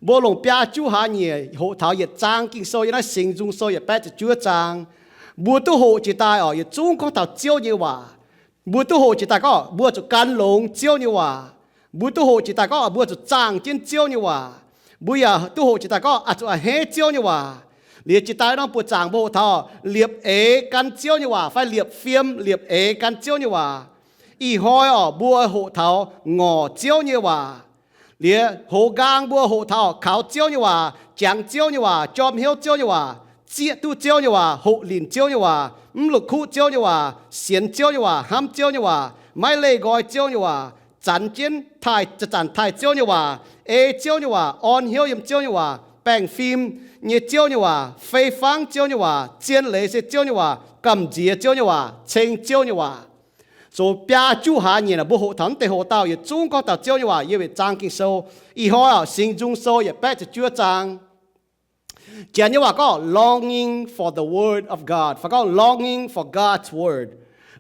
Mbuo longc biaa juqv hlaax nyieqc hoqc taux yietc zaang Ging-Sou, yiem naaiv Singx Nzung Sou yietc baeqv ziepc juov zaang. Mbuo duqv hoqc jiex daaih oc, yietc zungv gorngv taux Ziouv nyei waac. Mbuo duqv hoqc jiex daaih gorngv mbuo zuqc gan longx Ziouv nyei waac. Mbuo duqv hoqc jiex daaih gorngv mbuo zuqc zaangh jienv Ziouv nyei waac. Mbuo yaac duqv hoqc jiex daaih gorngv zuqc a'hneiv Ziouv nyei waac. Liuz jiex daaih norm buoqc zaangc mbuo hoqc taux liepc eix gan Ziouv nyei waac fai liepc fiem liepc eix gan Ziouv nyei waac. Ih hnoi oc, mbuo hoqc taux ngorc Ziouv nyei waac. Liuz hoz nqaang mbuo hoqc taux kaux Ziouv nyei waac, jangx Ziouv nyei waac, jorm hnyouv Ziouv nyei waac, zieqv duqv Ziouv nyei waac, hoqc linc Ziouv nyei waac, mv la'kuqv Ziouv nyei waac, sienx Ziouv nyei waac, hnamv Ziouv nyei waac, maiv leih nqoi Ziouv nyei waac, zanc jienv taaih, zanc-zanc taaih Ziouv nyei waac, ei Ziouv nyei waac, orn hnyouv yiem Ziouv nyei waac, baengh fim nyei Ziouv nyei waac, fei fangv Ziouv nyei waac, zien leiz se Ziouv nyei waac, gamh nziex Ziouv nyei waac, ceng Ziouv nyei waac. So biaa juqv hlaax nyieqc naaic mbuo hoqc taux naaiv deix hoc dauh yietc zungv gorngv taux Ziouv nyei waac yiem yietc zaang Ging-Sou. Ih hnoi oc, Singx Nzung Sou yietc baeqv ziepc juov zaang. Janx nyei waac gorngv longing for the word of God, fai gorngv longing for God's word.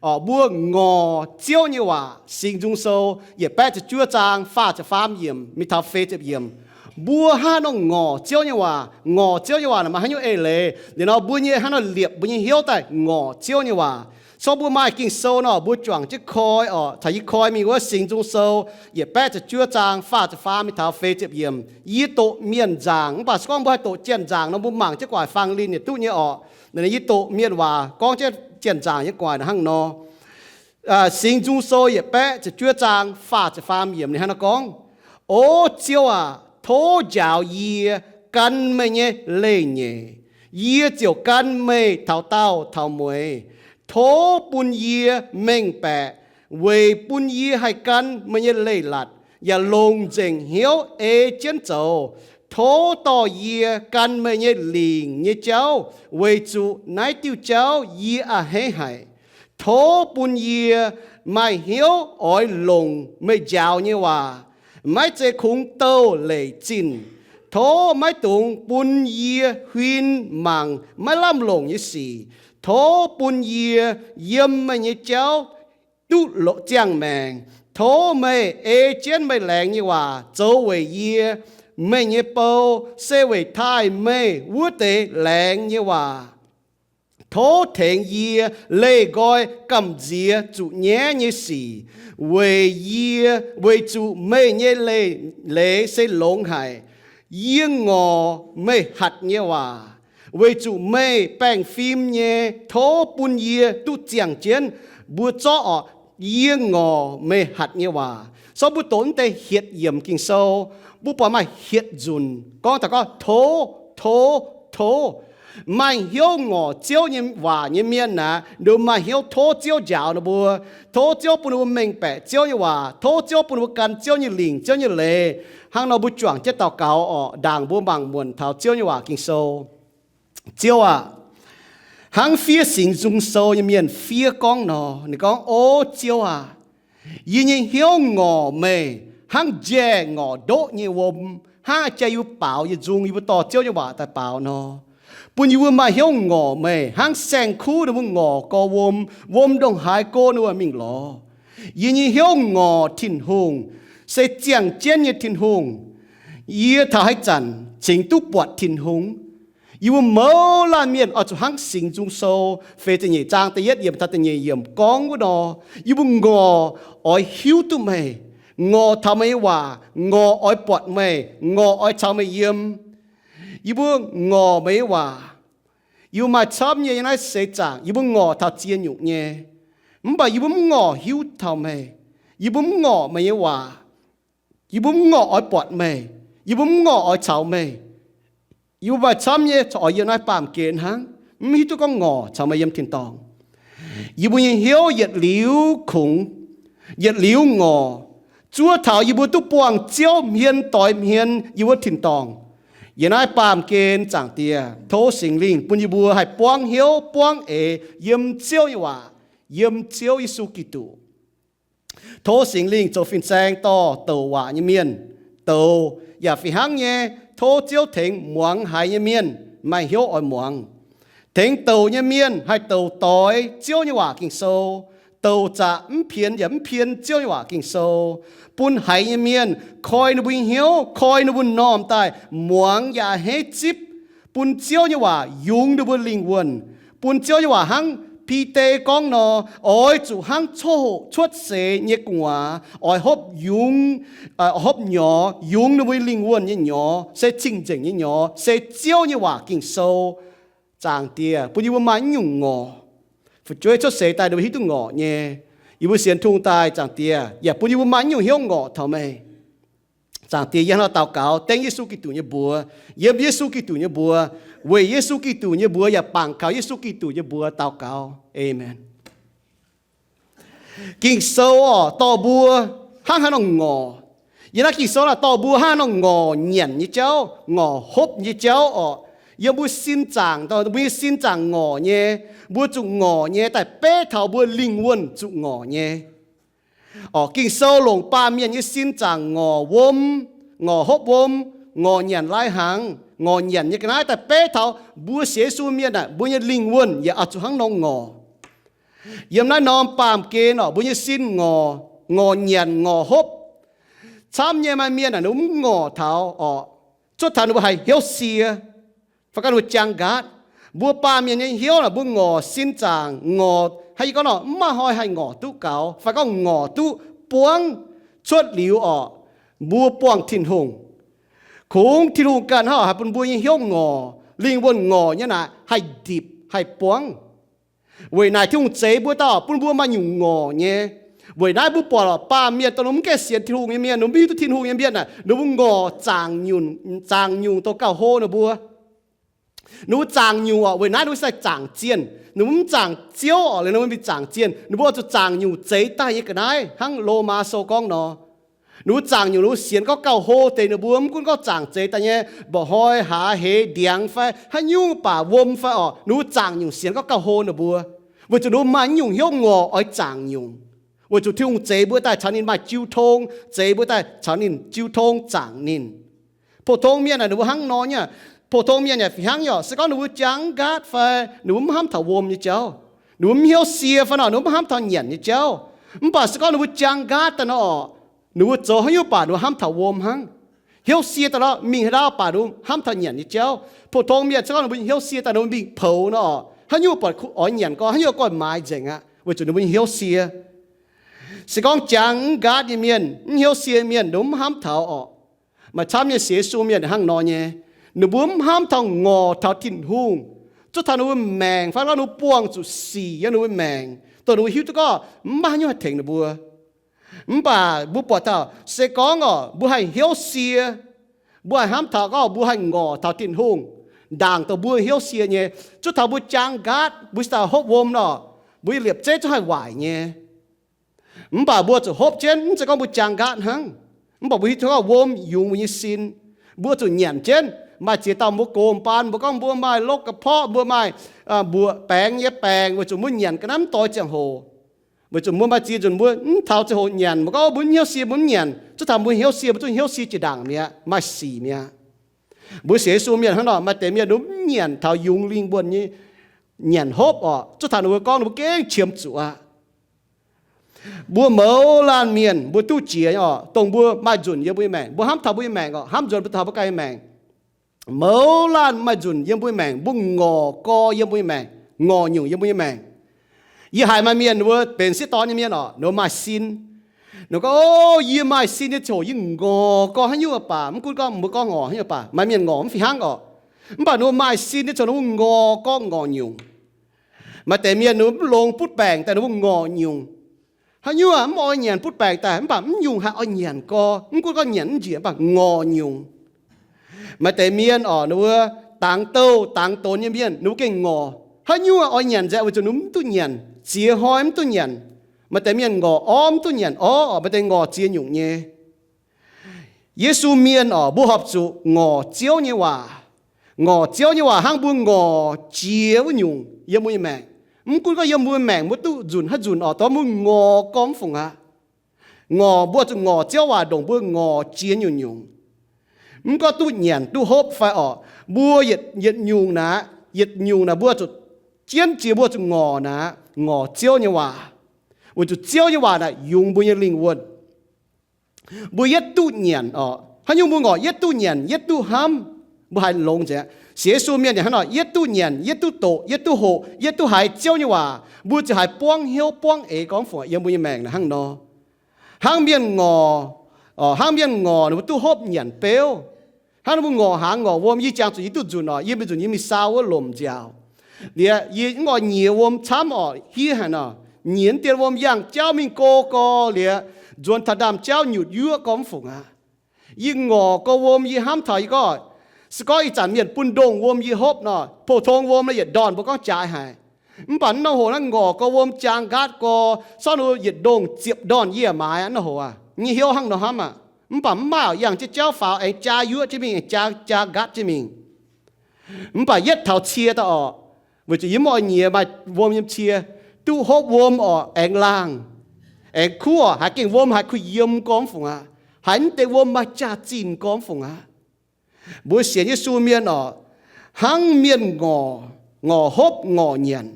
Oc, mbuo ngorc Ziouv nyei waac. Singx Nzung Sou yietc baeqv ziepc juov zaang faah ziepc faam yiemc mingh taux feix ziepc yiemc. Mbuo hnangv nor ngorc Ziouv nyei waac, ngorc Ziouv nyei waac naaic maaih haaix nyungc eix leiz? Liuz nor mbuo nyei hnangv nor liepc mbuo nyei hnyouv daaih ngorc Ziouv nyei waac. So mbuo maaih Ging-Sou nor, mbuo juangc jienv koi oc, caux yie koi mingh wuov Singx Nzung Sou yietc baeqv ziepc juov zaang faah ziepc faam mingh taux feix ziepc yiemc. Yie doqc mienh nzaangc, mv baac se gorngv mbuo haih doqc janx nzaangc nor, mbuo mangc jienv gu'nguaaic fang linh yietc duqv nyei oc. Naaiv yie doqc mienh waac gorngv jienv janx nzaangc nyei gu'nguaaic hnangv nor. Singx Nzung Sou yietc baeqv ziepc juov zaang faah ziepc faam yiemc ninh hnangv naaiv gorngv, O Ziouv aac, tov njaaux yie gan meih nyei leiz-nyeic, yie ziouc gan meih taux daauh taux mueiz. Tov bun yie mengh baeqc weic bun yie haih gan meih nyei leiz-latc yaac longc nzengc hnyouv ei jienv zoux. Tov dorh yie gan meih nyei lingc nyei jauv, weic zuqc naaiv diuh jauv yie a'hneiv haic. Tov bun yie maaih hnyouv oix longc meih njaaux nyei waac, maiv zeiz kungx douh leic zinh. Tov maiv dungx bun yie huin mangc maiv lamh longc nyei sic. Tov bun yie yiem meih nyei jauv duqv ziangh maengc. Tov meih ei jienv meih laengz nyei waac zoux weic yie, meih nyei bou se weic taaih meih wuov deix laengz nyei waac. Tov tengx yie leih nqoi gamh nziex zuqc nyaiv nyei sic, weic yie, weic zuqc meih nyei leiz, leiz se longx haic. Yie ngorc meih hatc nyei waac, weic zuqc meih baengh fim nyei. Tov bun yie duqv ziangh jienv. Mbuo zorqv oc, yie ngorc meih hatc nyei waac. So mbuo doqc naaiv deix hietc yiemc Ging-Sou, mbuo buatc maaih hietc nzunc gorngv taux gorngv tov, tov, tov. Maaih hnyouv ngorc Ziouv nyei waac nyei mienh aeqv, ninh maaih hnyouv tov Ziouv njaaux ninh mbuo, tov Ziouv bun ninh mbuo mengh baeqc Ziouv nyei waac, tov Ziouv bun ninh mbuo gan Ziouv nyei lingc, Ziouv nyei leiz. Hnangv nor mbuo juangc jienv daux gaux oc, ndaangc mbuo mangc muonc taux Ziouv nyei waac Ging-Sou. Ziouv aac, hnangv fiev Singx Nzung Sou nyei mienh fiev gorngv nor, ninh gorngv, O Ziouv aac, yie nyei hnyouv ngorc meih hnangv njaih ngorc ndoqv nyei wuom, hnangv jai yie mbuo baaux nyei nzung, yie mbuo dorh Ziouv nyei waac daaih baaux nor. Bun yie mbuo maaih hnyouv ngorc meih hnangv saeng-kuv ninh mbuo ngorc gorx wuom, wuom ndongc haaix go ninh mbuo mingh lorz. Yie nyei hnyouv ngorc Tin-Hungh, se ziangh jienv nyei Tin-Hungh. Yie taux haaix zanc cingx duqv buatc Tin-Hungh? Yie mbuo mouz laanh mienh oix zuqc hnangv Singx Nzung Sou feix ziepc nyeic zaang da'yietv yiemc taux da'nyeic yiemc gorngv wuov nor, yie mbuo ngorc oix hiuv duqv meih, ngorc taux meih nyei waac, ngorc oix buatc meih, ngorc oix caux meih yiem. Yie mbuo ngorc meih nyei waac. Yie mbuo maaih camv nyei yiem naaiv seix zaangc yie mbuo ngorc taux ziex nyungc nyei, mv baac yie mbuo mv ngorc hiuv taux meih. Yie mbuo mv ngorc meih nyei waac. Yie mbuo mv ngorc oix buatc meih. Yie mbuo mv ngorc oix caux meih. Yie mbuo maaih camv nyei corc oix yiem naaiv baamh gen hnangv, mv hiuv duqv gorngv ngorc caux meih yiem tin-dorngh. Yie mbuo nyei hnyouv yietc liuz kungx, yietc liuz ngorc, zuov taux yie mbuo duqv buangh Ziouv hmien doix hmien yie mbuo tin-dorngh. Yiem naaiv baamh gen, Zaangc Diex, tov Singx Lingh bun yie mbuo haih buangv hnyouv buangv eix yiem Ziouv nyei waac, yiem Ziouv Yesu Giduc. Tov Singx Lingh zoux fin-saeng dorh douc waac nyei mienh doux, yaac fih hnangv nyei, tov Ziouv tengx muangx haiz nyei mienh maaih hnyouv oix muangx. Tengx douc nyei mienh haih douz doix Ziouv nyei waac Ging-Sou, douc zaqc mv pien yaac mv pien Ziouv nyei waac Ging-Sou, bun haiz nyei mienh koi ninh mbuo nyei hnyouv, koi ninh mbuo normh daaih muangx yaac a'hneiv zipv bun Ziouv nyei waac yungz ninh mbuo lingh wuonh, bun Ziouv nyei waac hnangv Bide gorngv nor, oix zuqc hnangv coqv hoqc cuotv seix nyei gu'nguaaz, oix hopv yungz, hopv nyorx, yungz ninh mbuo lingh wuonh nyei nyorx se cing-nzengc nyei nyorx, se Ziouv nyei waac Ging-Sou. Zaangc Diex, bun yie mbuo maaih naaiv nyungc ngorc. Fu'jueiv cuotv seix daaih ninh mbuo hiuv duqv ngorc nyei. Yie mbuo sienx tungh daaih, Zaangc Diex, yaac bun yie mbuo maaih naaiv nyungc hnyouv ngorc taux meih. Zaangc Diex, yie hnangv nor daux gaux dengv Yesu Giduc nyei mbuox, yiem Yesu Giduc nyei mbuox, weic Yesu Giduc nyei mbuox yaac bangc kaux Yesu Giduc nyei mbuox daux gaux. Aamen. Ging-Sou oc, dorh mbuo hnangv haaix nor ngorc. Yiem naaiv Ging-Sou naaic dorh mbuo hnangv haaix nor ngorc nyanc nyei jauv, ngorc hopv nyei jauv oc. Yiem mbuo sin zaangc, mbuo nyei sin zaangc ngorc nyei, mbuo zuqc ngorc nyei daaih beiv taux mbuo lingh wuonh zuqc ngorc nyei. Oc, Ging-Sou longc baamh mienh nyei sin zaangc ngorc wuom, ngorc hopv wuom, ngorc nyanc lai-hnaangx, ngorc nyanc nyei ga'naaiv daaih beiv taux mbuo sienx Yesu mienh aah, mbuo nyei lingh wuonh yaac oix zuqc hnangv nor ngorc. Yiem naaiv norm baamh gen oc, mbuo nyei sin ngorc, ngorc nyanc, ngorc hopv. Camv nyei maaih mienh aah, ninh mbuo mv ngorc taux oc, cuotv taux ninh mbuo haih hnyouv sie, fai gorngv ninh mbuo jaang nqaatv. Mbuo baamh mienh nyei hnyouv naaic, mbuo ngorc sin zaangc, ngorc haaix, yie gorngv nor, mv maaih hnoi haih ngorc duqv gaux, fai gorngv ngorc duqv buangv cuotv liuz oc, mbuo buangh Tin-Hungh. Kungx Tin-Hungh ganh hnangv oc haih bun mbuo nyei hnyouv ngorc, lingh wuonh ngorc nyei naaic haih ndipc, haih buangv. Weic naaic Tin-Hungh zeix mbuo daaih oc, bun mbuo maaih nyungc ngorc nyei. Weic naaiv mbuo buatc oc, baamh mienh dongh ninh mbuo mv gaengh sienx Tin-Hungh nyei mienh, ninh mbuo mv hiuv duqv Tin-Hungh nyei mienh aah, ninh mbuo ngorc zaangc nyungc, zaangc nyungc dongh gauh hlo ninh mbuo. Ninh mbuo zaangc nyungc oc, weic naaiv ninh mbuo se zaangc zienh. Ninh mbuo mv zaangc Ziouv oc, liuz ninh mbuo mingh zaangc zienh. Ninh mbuo oix zuqc zaangc nyungc zeix daaih nyei ga'naaiv, hnangv Lomaa Sou gorngv nor. Ninh mbuo zaangc nyungc, ninh mbuo sienx gorngv gauh hlo deix ninh mbuo, mv gunv gorngv zaangc zeix daaih nyei, mba'hnoi hlaax heix ndiangx fai haaix nyungc baac wuom fai oc, ninh mbuo zaangc nyungc sienx gorngv gauh hlo ninh mbuo. Weic zuqc ninh mbuo maaih nyungc hnyouv ngorc oix zaangc nyungc. Weic zuqc Tin-Hungh zeix mbuo daaih caux ninh maaih jiu tong, zeix mbuo daaih caux ninh jiu tong zaangc ninh. Pou-tong mienh aah, ninh mbuo hnangv nor nyei. Pou-tong mienh yaac fih hnangv nyei oc. Se gorngv ninh mbuo jaang nqaatv fai ninh mbuo mv hnamv taux wuom nyei jauv, ninh mbuo mv hnyouv sie fai nor, ninh mbuo mv hnamv taux nyanc nyei jauv. Mv baac se gorngv ninh mbuo jaang nqaatv daaih nor oc, ninh mbuo zoux haaix nyungc baac ninh mbuo hnamv taux wuom hnangv. Hnyouv sie daaih nor, mingh haaix ndau baac ninh mbuo hnamv taux nyanc nyei jauv. Pou-tong mienh se gorngv ninh mbuo hnyouv sie daaih, ninh mbuo mingh poux nor oc, haaix nyungc buatc oix nyanc gorngv haaix nyungc gorngv maaiz nzengc aqv, weic zuqc ninh mbuo nyei hnyouv sie. Se gorngv jaang nqaatv nyei mienh, mv hnyouv sie mienh, ninh mbuo mv hnamv taux oc. Maaih camv nyei sienx Yesu mienh hnangv nor nyei. Ninh mbuo mv hnamv taux ngorc taux Tin-Hungh, cuotv taux ninh mbuo maengc fai gorngv ninh mbuo buangh zuqc sic yiem ninh mbuo maengc, dongh ninh mbuo hiuv duqv gorngv mv maaih haaix nyungc haih tengx ninh mbuo. Mv baac mbuo buatc taux se gorngv oc, mbuo haih hnyouv sie, mbuo haih hnamv taux gorngv mbuo haih ngorc taux Tin-Hungh, ndaangc dongh mbuo hnyouv sie nyei. Cuotv taux mbuo jaang nqaatv, mbuo se daaih hopv wuom nor, mbuo nyei liepc zeiv zungv haih waaic nyei. Mv baac mbuo zuqc hopv jienv, mv zeiz gorngv mbuo jaang nqaatv hnangv. Mv baac mbuo hiuv duqv gorngv wuom yungz mbuo nyei sin, mbuo zuqc nyanc jienv. Maaih ziex dauh mbuo gox baan, mbuo gorngv mbuo maaih lok ga'porqv, mbuo maaih mbuoqc baengx nyei baengc, weic zuqc mbuo nyanc ga'naaiv mv doix ziangh hoc. Weic zuqc mbuo maaih ziex nzunc mbuo mv taux ziangh hoc nyanc, mbuo gorngv mbuo mv hnyouv sie, mbuo mv nyanc. Cuotv taux mbuo hnyouv sie, mbuo zungv hnyouv sie jiex ndaangc mi'aqv, maaih sic mi'aqv. Mbuo sienx Yesu mienh hnangv nor, maaih deix mienh ninh mbuo mv nyanc taux yungz lingh wuonh nyei nyanc hopv oc, cuotv taux ninh mbuo gorngv ninh mbuo gengh qiemx zuqc aqv. Mbuo mouz laanh mienh mbuo duqv jiex nyei oc, dongh mbuo maaih nzunc yiem mbuo nyei maengc, mbuo hnamv taux mbuo nyei maengc oc, hnamv nzuonx mbuo taux mbuo ganh nyei maengc. Mouz laanh maaih nzunc yiem mbuo nyei maengc, mbuo ngorc gorx yiem mbuo nyei maengc, ngorc nyungc yiem mbuo nyei maengc. Yie haiz maaih mienh ninh mbuo benx sieqv dorn nyei mienh oc, ninh mbuo maaih sin. Ninh gorngv, O, yie maaih sin nyei ziangh hoc yie ngorc gorx haaix nyungc baac, mv gunv gorngv mbuo gorngv ngorc haaix nyungc baac, maaih mienh ngorc mv fih hnangv oc. Mv baac ninh mbuo maaih sin nyei ziangh hoc ninh mbuo ngorc gorx ngorc nyungc. Maaih deix mienh ninh mbuo mv longx butv baengc daaih ninh mbuo ngorc nyungc. Haaix nyungc mv oix nyanc butv baengc daaih, mv baac mv nyungc haih oix nyanc gorx, mv gunv gorngv nyanc mv njiec, mv baac ngorc nyungc. Maaih deix mienh oc, ninh mbuo dangx douh dangx donx nyei mienh, ninh mbuo gengh ngorc. Haaix nyungc oix nyanc nzengc weic zuqc ninh mv duqv nyanc, ziex hnoi mv duqv nyanc. Maaih deix mienh ngorc orv mv duqv nyanc orv, maaih deix ngorc ziex nyungc nyei. Yesu mienh oc, mbuo horpc zuqc ngorc Ziouv nyei waac. Ngorc Ziouv nyei waac hnangv mbuo ngorc jiex wuov nyungc yiem mbuo nyei maengc. Mv gunv gorngv yiem mbuo maengc mbuo duqv nzunc haaix nzunc oc, dongh mbuo ngorc gorx mv fungc aqv. Ngorc, mbuo zuqc ngorc Ziouv waac ndongc mbuo ngorc jiex nyungc-nyungc. Mv gorngv duqv nyanc duqv hopv fai oc, mbuo yietc, yietc nyungc naaic, yietc nyungc naaic mbuo zuqc jienv jiex, mbuo zuqc ngorc naaic, ngorc Ziouv nyei waac. Weic zuqc Ziouv nyei waac naaic yungz mbuo nyei lingh wuonh. Mbuo yietv duqv nyanc oc. Haaix nyungc mbuo ngorc yietv duqv nyanc, yietv duqv hnamv, mbuo haih longx nzengc. Sienx Yesu mienh yaac hnangv nor, yietv duqv nyanc, yietv duqv doqc, yietv duqv hoqc, yietv duqv haiz Ziouv nyei waac, mbuo ziouc haih buangv hnyouv buangv eix gormx fungc. Yiem mbuo nyei maengc naaic hnangv nor. Hnangv mienh ngorc, hnangv mienh ngorc ninh mbuo duqv hopv nyanc beuv. Hnangv ninh mbuo ngorc hnaangx ngorc wuom, yie jangx zuqc yie duqv nzunc oc, yie mingh nzunc yie mingh saau wuov lomc nziaauc. Liuz yie mv oix nyiex wuom camv oc, hiev haic nor. Nyiex dien wuom yangh jauv mingh go gorx liuz, nzuonx taux ndaamv-jauv nyutc yuoqv gormx fungc aqv. Yie ngorc gorx wuom yie hnamv taux yie gorngv, se gorngv ih zanc mienh bun ndongh wuom yie hopv nor, pou-tong wuom naaiv yietc ndorn mbuo gorngv jaaix haic. Mv baac mv norm hoc naaiv ngorc gorx wuom jaang nqaatv gorx, sortv nor yietc ndongh ziepc ndorn yie yaac maaiz aqv. Mv norm hoc aqv, yie hnyouv hnangv nor hnamv aqv. Mv baac mv maaih oc, yangh jienv jauv faaux aengx jaa yuoqv jienv mingh, aengx jaa, jaa nqaatv jienv mingh. Mv baac yietv taux cie daaih orqc, weic zuqc yie mv oix nyiex maaih wuom yiem cie, duqv hopv wuom orqc aengx laangh, aengx kuv orqc, haiz gengh wuom haiz kuh yiem gormx fungc aqv. Haiz mv deix wuom maaih jaax-zinh gormx fungc aqv. Mbuo sienx Yesu mienh orqc, hnangv mienh ngorc, ngorc hopv ngorc nyanc.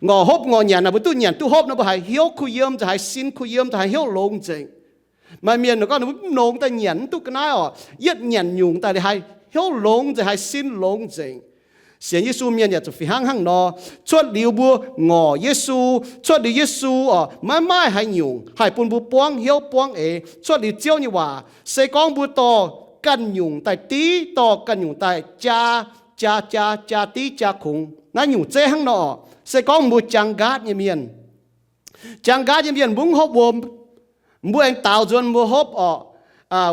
Ngorc hopv ngorc nyanc naaic, mbuo duqv nyanc duqv hopv nor, mbuo haiz hnyouv kuh yiem, nzauh haiz sin kuh yiem, nzauh haiz hnyouv longx nzengc. Maaih mienh gorngv ninh mbuo mv longx daaih nyanc mv duqv ga'naaiv orqc, yietv nyanc nyungc daaih liuz haiz hnyouv longx nzengc, haiz sin longx nzengc. Sienx Yesu mienh yaac zuqc fih hnangv hnangv nor. Cuotv liuz mbuo ngorc Yesu, cuotv liuz Yesu orqc, maiv maaih haaix nyungc haih bun mbuo buangv hnyouv buangv eix. Cuotv liuz Ziouv nyei waac, se gorngv mbuo dorh ganh nyungc daaih div, dorh ganh nyungc daaih jaa, jaa, jaa, jaa div jaa kungx, naaiv nyungc zeiv hnangv nor orqc, se gorngv mbuo jaang nqaatv nyei mienh. Jaang nqaatv nyei mienh mbuo mv hopv wuom. Mbuo aengx daaux nzuonx mbuo hopv orqc,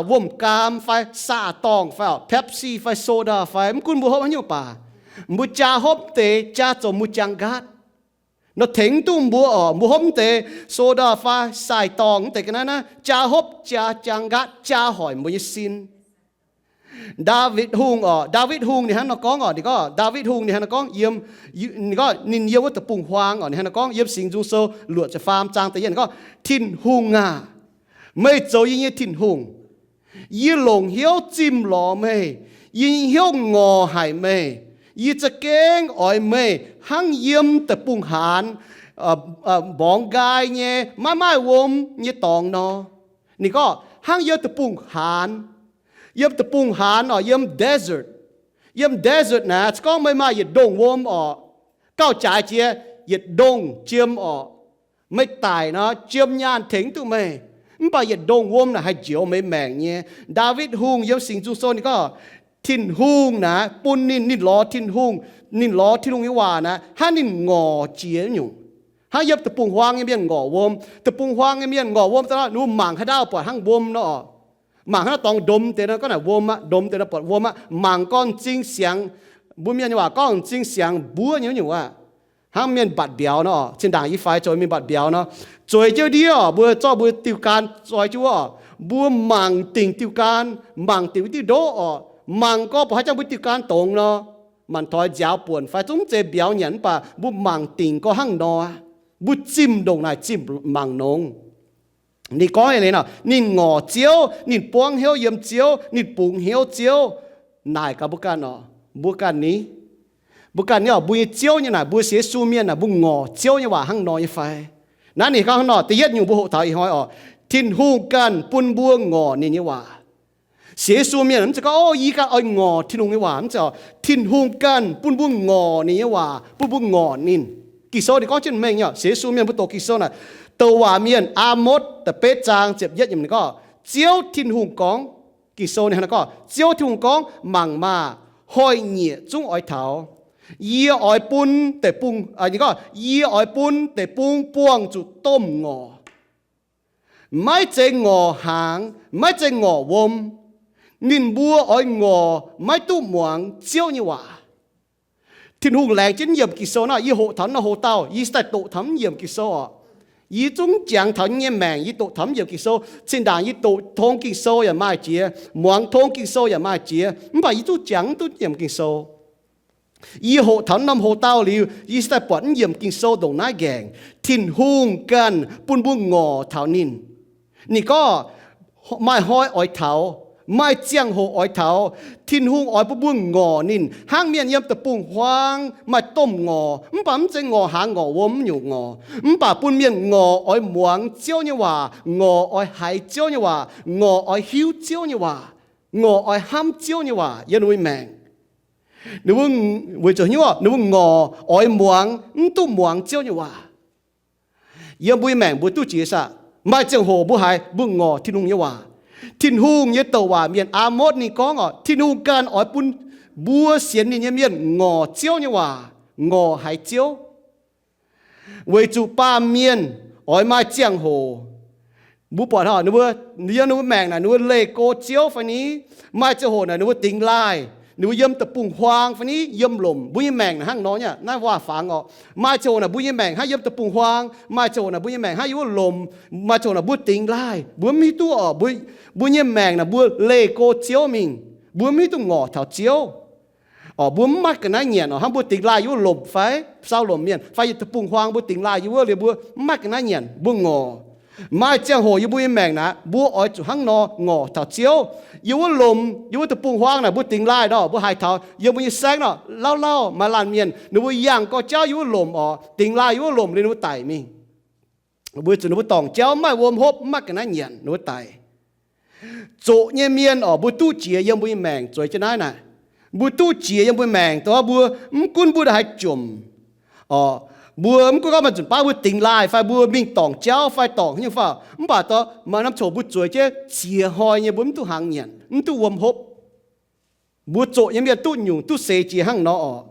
wuom-gaam fai saah-dorngh fai orqc, Pepsi fai soda fai, mv gunv mbuo hopv haaix nyungc baac, mbuo jaa hopv deix jaa zoux mbuo jaang nqaatv. Nor tengx duqv mbuo orqc, mbuo hopv mv deix soda fai saah-dorngh mv deix ga'naaiv naaiv, jaa hopv jaa jaang nqaatv, jaa hoic mbuo nyei sin. Ndaawitv Hungh orqc, Ndaawitv Hungh ninh hnangv nor gorngv orqc, ninh gorngv, Ndaawitv Hungh ninh hnangv nor gorngv yiem, ninh gorngv ninh yiem wuov deic-bung-huaang orqc, ninh hnangv nor gorngv yiem Singx Nzung Sou luoqc ziepc faam zaang da'yietv, ninh gorngv, Tin-Hungh aac, meih zoux yie nyei Tin-Hungh. Yie longc hnyouv zimh lorz meih. Yie nyei hnyouv ngorc haic meih. Yie za'gengh oix meih hnangv yiem deic-bung-haanz mborngz nqaai nyei maiv maaih wuom nyei dorngx nor. Ninh gorngv hnangv yiem deic-bung-haanz, yiem deic-bung-haanz orqc, yiem desert. Yiem desert naaic, se gorngv meih maaih yietc ndongh wuom orqc, gauh jaaix jiex yietc ndongh jiem orqc, meih daic nor jiem nyaanh tengx duqv meih. Mv baac yietc ndongh wuom naaic haih njoux meih maengc nyei. Ndaawitv Hungh yiem Singx Nzung Sou ninh gorngv, Tin-Hungh naaic bun ninh, ninh lorz Tin-Hungh, ninh lorz Tin-Hungh nyei waac naaic hnangv ninh ngorc jiex nyungc, hnangv yiem deic-bung-huaang nyei mienh ngorc wuom. Deic-bung-huaang nyei mienh ngorc wuom daaih nor, ninh mangc haaix dauh buatc hnangv wuom nor. Mangc haaix dauh dorngx ndom deix nor, gorngv naaic wuom aqv, ndom deix nor buatc wuom aqv. Mangc gorngv m'zing siangx, mbuo mienh nyei waac gorngv m'zing siangx mbuov nyei nyungc aqv. Hnangv mienh mbatc mbiauz nor, zinh ndaangc yie faix zoux mienh mbatc mbiauz nor, zueiz jienv ndiev orqc, mbuo zorqv mbuo diuh gaan zoi jienv wuov orqc, mbuo mangc dingc diuh gaan, mangc dingc wuov diuh ndoqv orqc, mangc gorx buatc haaix jangx mbuo diuh gaan dongz nor, manc-doix nziaaux buonc fai zungv mv zeiz mbiauz nyanc mv baac mbuo mangc dingc gorx hnangv nor aqv. Mbuo zimh ndongc naaic zimh mangc nongx. Ninh gorngv eix leiz nor, ninh ngorc Ziouv, ninh buangv hnyouv yiem Ziouv, ninh bungx hnyouv Ziouv. Naaic gaax mbuo ganh orqc, mbuo ganh ni, mbuo ganh ni orqc, mbuo nyei Ziouv nyei naaic, mbuo sienx Yesu mienh naaic, mbuo ngorc Ziouv nyei waac hnangv nor nyei fai? Naaiv ninh gorngv hnangv nor, da'yietv nyungc mbuo hoqc taux ih hnoi orqc, Tin-Hungh ganh bun mbuo ngorc ninh nyei waac. Sienx Yesu mienh mv zeiz gorngv, o, yie ganh oix ngorc Tin-Hungh nyei waac. Mv zeiz orqc. Tin-Hungh ganh bun mbuo ngorc ninh nyei waac, bun mbuo ngorc ninh. Ging-Sou ninh gorngv jienv mengh nyei orqc. Sienx Yesu mienh mbuo doqc Ging-Sou naaic, douc waac mienh, Aa^motv da'betv zaang ziepc yietv yiemc ninh gorngv, Ziouv Tin-Hungh gorngv, Ging-Sou ninh hnangv naaiv gorngv, Ziouv Tin-Hungh gorngv, Mangc maah! Hnoi-nyieqc zungv oix taux. Yie oix bun deic-bung, ninh gorngv, Yie oix bun deic-bung buangh zuqc domh ngorc. Maiv zeiz ngorc hnaangx, maiv zeiz ngorc wuom. Ninh mbuo oix ngorc maiv duqv muangx Ziouv nyei waac. Tin-Hungh laengz jienv yiemc Ging-Sou naaiv, yie hoqc taux naaiv ho dauh, yie se daaih doqc taux mv yiemc Ging-Sou orqc. Yie zungv jangx taux yie nyei maengc, yie doqc taux mv yiemc Ging-Sou. Zinh ndaangc yie doqc tong Ging-Sou yaac maaih jiex, muangx tong Ging-Sou yaac maaih jiex, mv baac yie zungv jangx mv duqv yiemc Ging-Sou. Yie hoqc taux norm ho dauh liuz, yie se daaih buatc mv yiemc Ging-Sou ndongc naaiv nqaengc. Tin-Hungh ganh bun mbuo ngorc taux ninh. Ninh gorngv, maaih hnoi oix taux, Maaih ziangh hoc oix taux, Tin-Hungh oix bun mbuo ngorc ninh, hnangv mienh yiem deic-bung-huaang maaih domh ngorc, mv baac mv zeiz ngorc hnaangx ngorc wuom nyungc ngorc, mv baac bun mienh ngorc oix muangx Ziouv nyei waac, ngorc oix haiz Ziouv nyei waac, ngorc oix hiuv Ziouv nyei waac, ngorc oix hnamv Ziouv nyei waac yiem ninh mbuo nyei maengc. Ninh mbuo, weic zuqc hnyouv ninh mbuo ngorc oix muangx, mv duqv muangx Ziouv nyei waac. Yiem mbuo nyei maengc mbuo duqv jiex saah? Maaih ziangh hoc mbuo haiz mbuo ngorc Tin-Hungh nyei waac. Tin-Hungh nyei douc waac mienh Aamotv ninh gorngv oc, Tin-Hungh ganh oix bun mbuo sienx ninh nyei mienh ngorc Ziouv nyei waac, ngorc haiz Ziouv. Weic zuqc baamh mienh oix maaih ziangh hoc, mbuo buatc ninh mbuo, yiem ninh mbuo maengc naaic ninh mbuo leih go Ziouv fai ni, maaih ziangh hoc naaic ninh mbuo dingx laaih, ninh mbuo yiem deic-bung-huaang fai ni yiem lomc. Mbuo nyei maengc naaic hnangv nor nyei, naaiv waac-fangx oc. Maaih ziangh hoc naaic mbuo nyei maengc hnangv yiem deic-bung-huaang, maaih ziangh hoc naaic mbuo nyei maengc hnangv yiem wuov lomc, maaih ziangh hoc naaic mbuo dingx laaih, mbuo mv hiuv duqv oc. Mbuo nyei maengc naaic mbuo leih go Ziouv mingh, mbuo mv hiuv duqv ngorc taux Ziouv. Oc, mbuo mv maaih ga'naaiv nyanc oc, hnangv mbuo dingx laaih yiem wuov lomc fai, saau lomc mienh fai yiem deic-bung-huaang mbuo dingx laaih yiem wuov liuz mbuo mv maaih ga'naaiv nyanc mbuo ngorc. Maaih ziangh hoc yiem mbuo nyei maengc naaic mbuo oix zuqc hnangv nor ngorc taux Ziouv. Yiem wuov lomc, yiem wuov deic-bung-huaang naaic mbuo dingx laaih nor, mbuo haaix taux yiem mbuo nyei saengv nor, lauh lauh maaih laanh mienh ninh mbuo yangh gorx jauv yiem wuov lomc oc, dingx laaih yiem wuov lomc liuz ninh mbuo daic mingh. Weic zuqc ninh mbuo dorngc jauv mv maaih wuom hopv, mv maaih ga'naaiv nyanc, ninh mbuo daic. Zoqc nyei mienh oc, mbuo duqv jiex yiem mbuo nyei maengc zueiz jienv naaiv naaic. Mbuo duqv jiex yiem mbuo maengc dongh mbuo mv gunv mbuo haaix jomc oc, mbuo mv gunv gorngv maaih nzunc baav mbuo dingx laaih fai mbuo mingh dorngc jauv fai dorngc haaix nyungc fai, mv baac dongh maaih norm coc mbuo zueiz jienv ziex hnoi nyei mbuo mv duqv hnaangx nyanc, mv duqv wuom hopv. Mbuo zoqc nyei mienh duqv nyungc duqv seix jiex hnangv nor oc.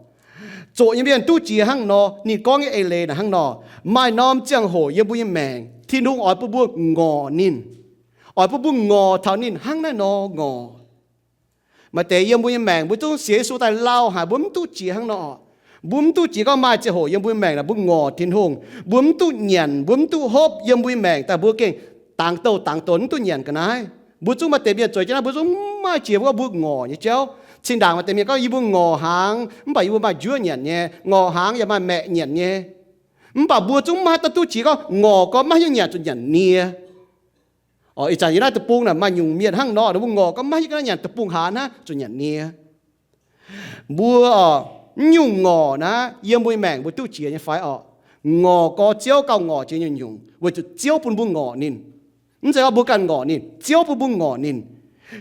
Zoqc nyei mienh duqv jiex hnangv nor, ninh gorngv nyei eix leiz naaic hnangv nor, maaih norm ziangh hoc yiem mbuo nyei maengc Tin-Hungh oix bun mbuo ngorc ninh, oix bun mbuo ngorc taux ninh hnangv naaiv nor ngorc. Maaih deix yiem mbuo nyei maengc mbuo zungv sienx Yesu daaih lauh haic, mbuo mv duqv jiex hnangv nor oc. Mbuo mv duqv jiex gorngv maaih ziangh hoc yiem mbuo nyei maengc naaic mbuo ngorc Tin-Hungh, mbuo mv duqv nyanc, mbuo mv duqv hopv yiem mbuo nyei maengc daaih mbuo gengh dangx douh dangx donx mv duqv nyanc ga'naaiv. Mbuo zungv maaih deix mienh zueiz jienv naaiv mbuo zungv mv maaih jiex mbuo gorngv mbuo ngorc nyei jauv. Cin-ndaangc maaih deix mienh gorngv yie mbuo ngorc hnaangx mv baac yie mbuo maaih njuov nyanc nyei, ngorc hnaangx yaac maaih maeqc nyanc nyei. Mv baac mbuo zungv mv maaih haaix dauh duqv jiex gorngv ngorc gorn maiv hiuv nyanc zuqc nyanc nie. Oc, ih zanc yiem naaiv deic-bung naaic maaih nyungc mienh hnangv nor, ninh mbuo ngorc gorn maiv hiuv ga'naaiv nyanc, deic-bung hlaax naaiv zuqc nyanc nie. Mbuo oc, mv nyungc ngorc naaiv yiem mbuo nyei maengc mbuo duqv jiex nyei fai oc? Ngorc gorx Ziouv gauh ngorc jiex nyungc-nyungc weic zuqc Ziouv bun mbuo ngorc ninh. Mv zeiz gorngv mbuo ganh ngorc ninh, Ziouv bun mbuo ngorc ninh.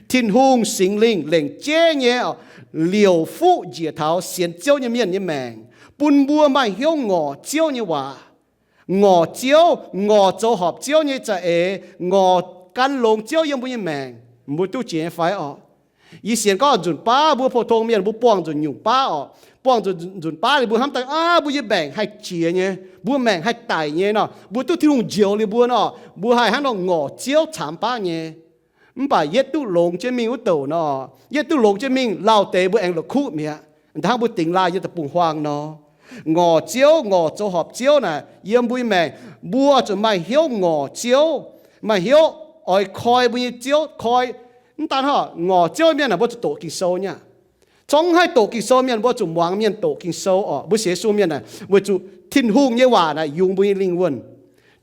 Tin-Hungh Singx Lingh lengc jeiv nyei oc, liouc fuqv njiec taux sienx Ziouv nyei mienh nyei maengc, bun mbuo maaih hnyouv ngorc Ziouv nyei waac, ngorc Ziouv, ngorc zoux horpc Ziouv nyei za'eix, ngorc gan longx Ziouv yiem mbuo nyei maengc. Mbuo duqv jiex nyei fai oc? Yie sienx gorngv nzunc baav mbuo pou-tong mienh mbuo buangh nzunc nyungc baav oc, buangh nzunc, nzunc baav liuz mbuo hnamv daaih, aav, mbuo nyei maengc haih jiex nyei, mbuo maengc haih daic nyei nor, mbuo duqv Tin-Hungh njoux liuz mbuo nor, mbuo haih hnangv nor ngorc Ziouv caamx baav nyei. Mv baac yietv duqv longx jienv mingh wuov douc nor, yietv duqv longx jienv mingh lauh deix mbuo aengx la'kuqv mi'aqv. Da'hnangv mbuo dingx laaih yiem deic-bung-huaang nor, ngorc Ziouv, ngorc zoux horpc Ziouv naaic yiem mbuo nyei maengc, mbuo zuqc maaih hnyouv ngorc Ziouv, maaih hnyouv oix koi mbuo nyei Ziouv, koi. Mv daan hnangv, ngorc Ziouv mienh naaic mbuo zuqc doqc Ging-Sou nyei aqv. Corc mv haih doqc Ging-Sou mienh mbuo zuqc muangx mienh doqc Ging-Sou oc. Mbuo sienx Yesu mienh naaic weic zuqc Tin-Hungh nyei waac naaic yungz mbuo nyei lingh wuonh.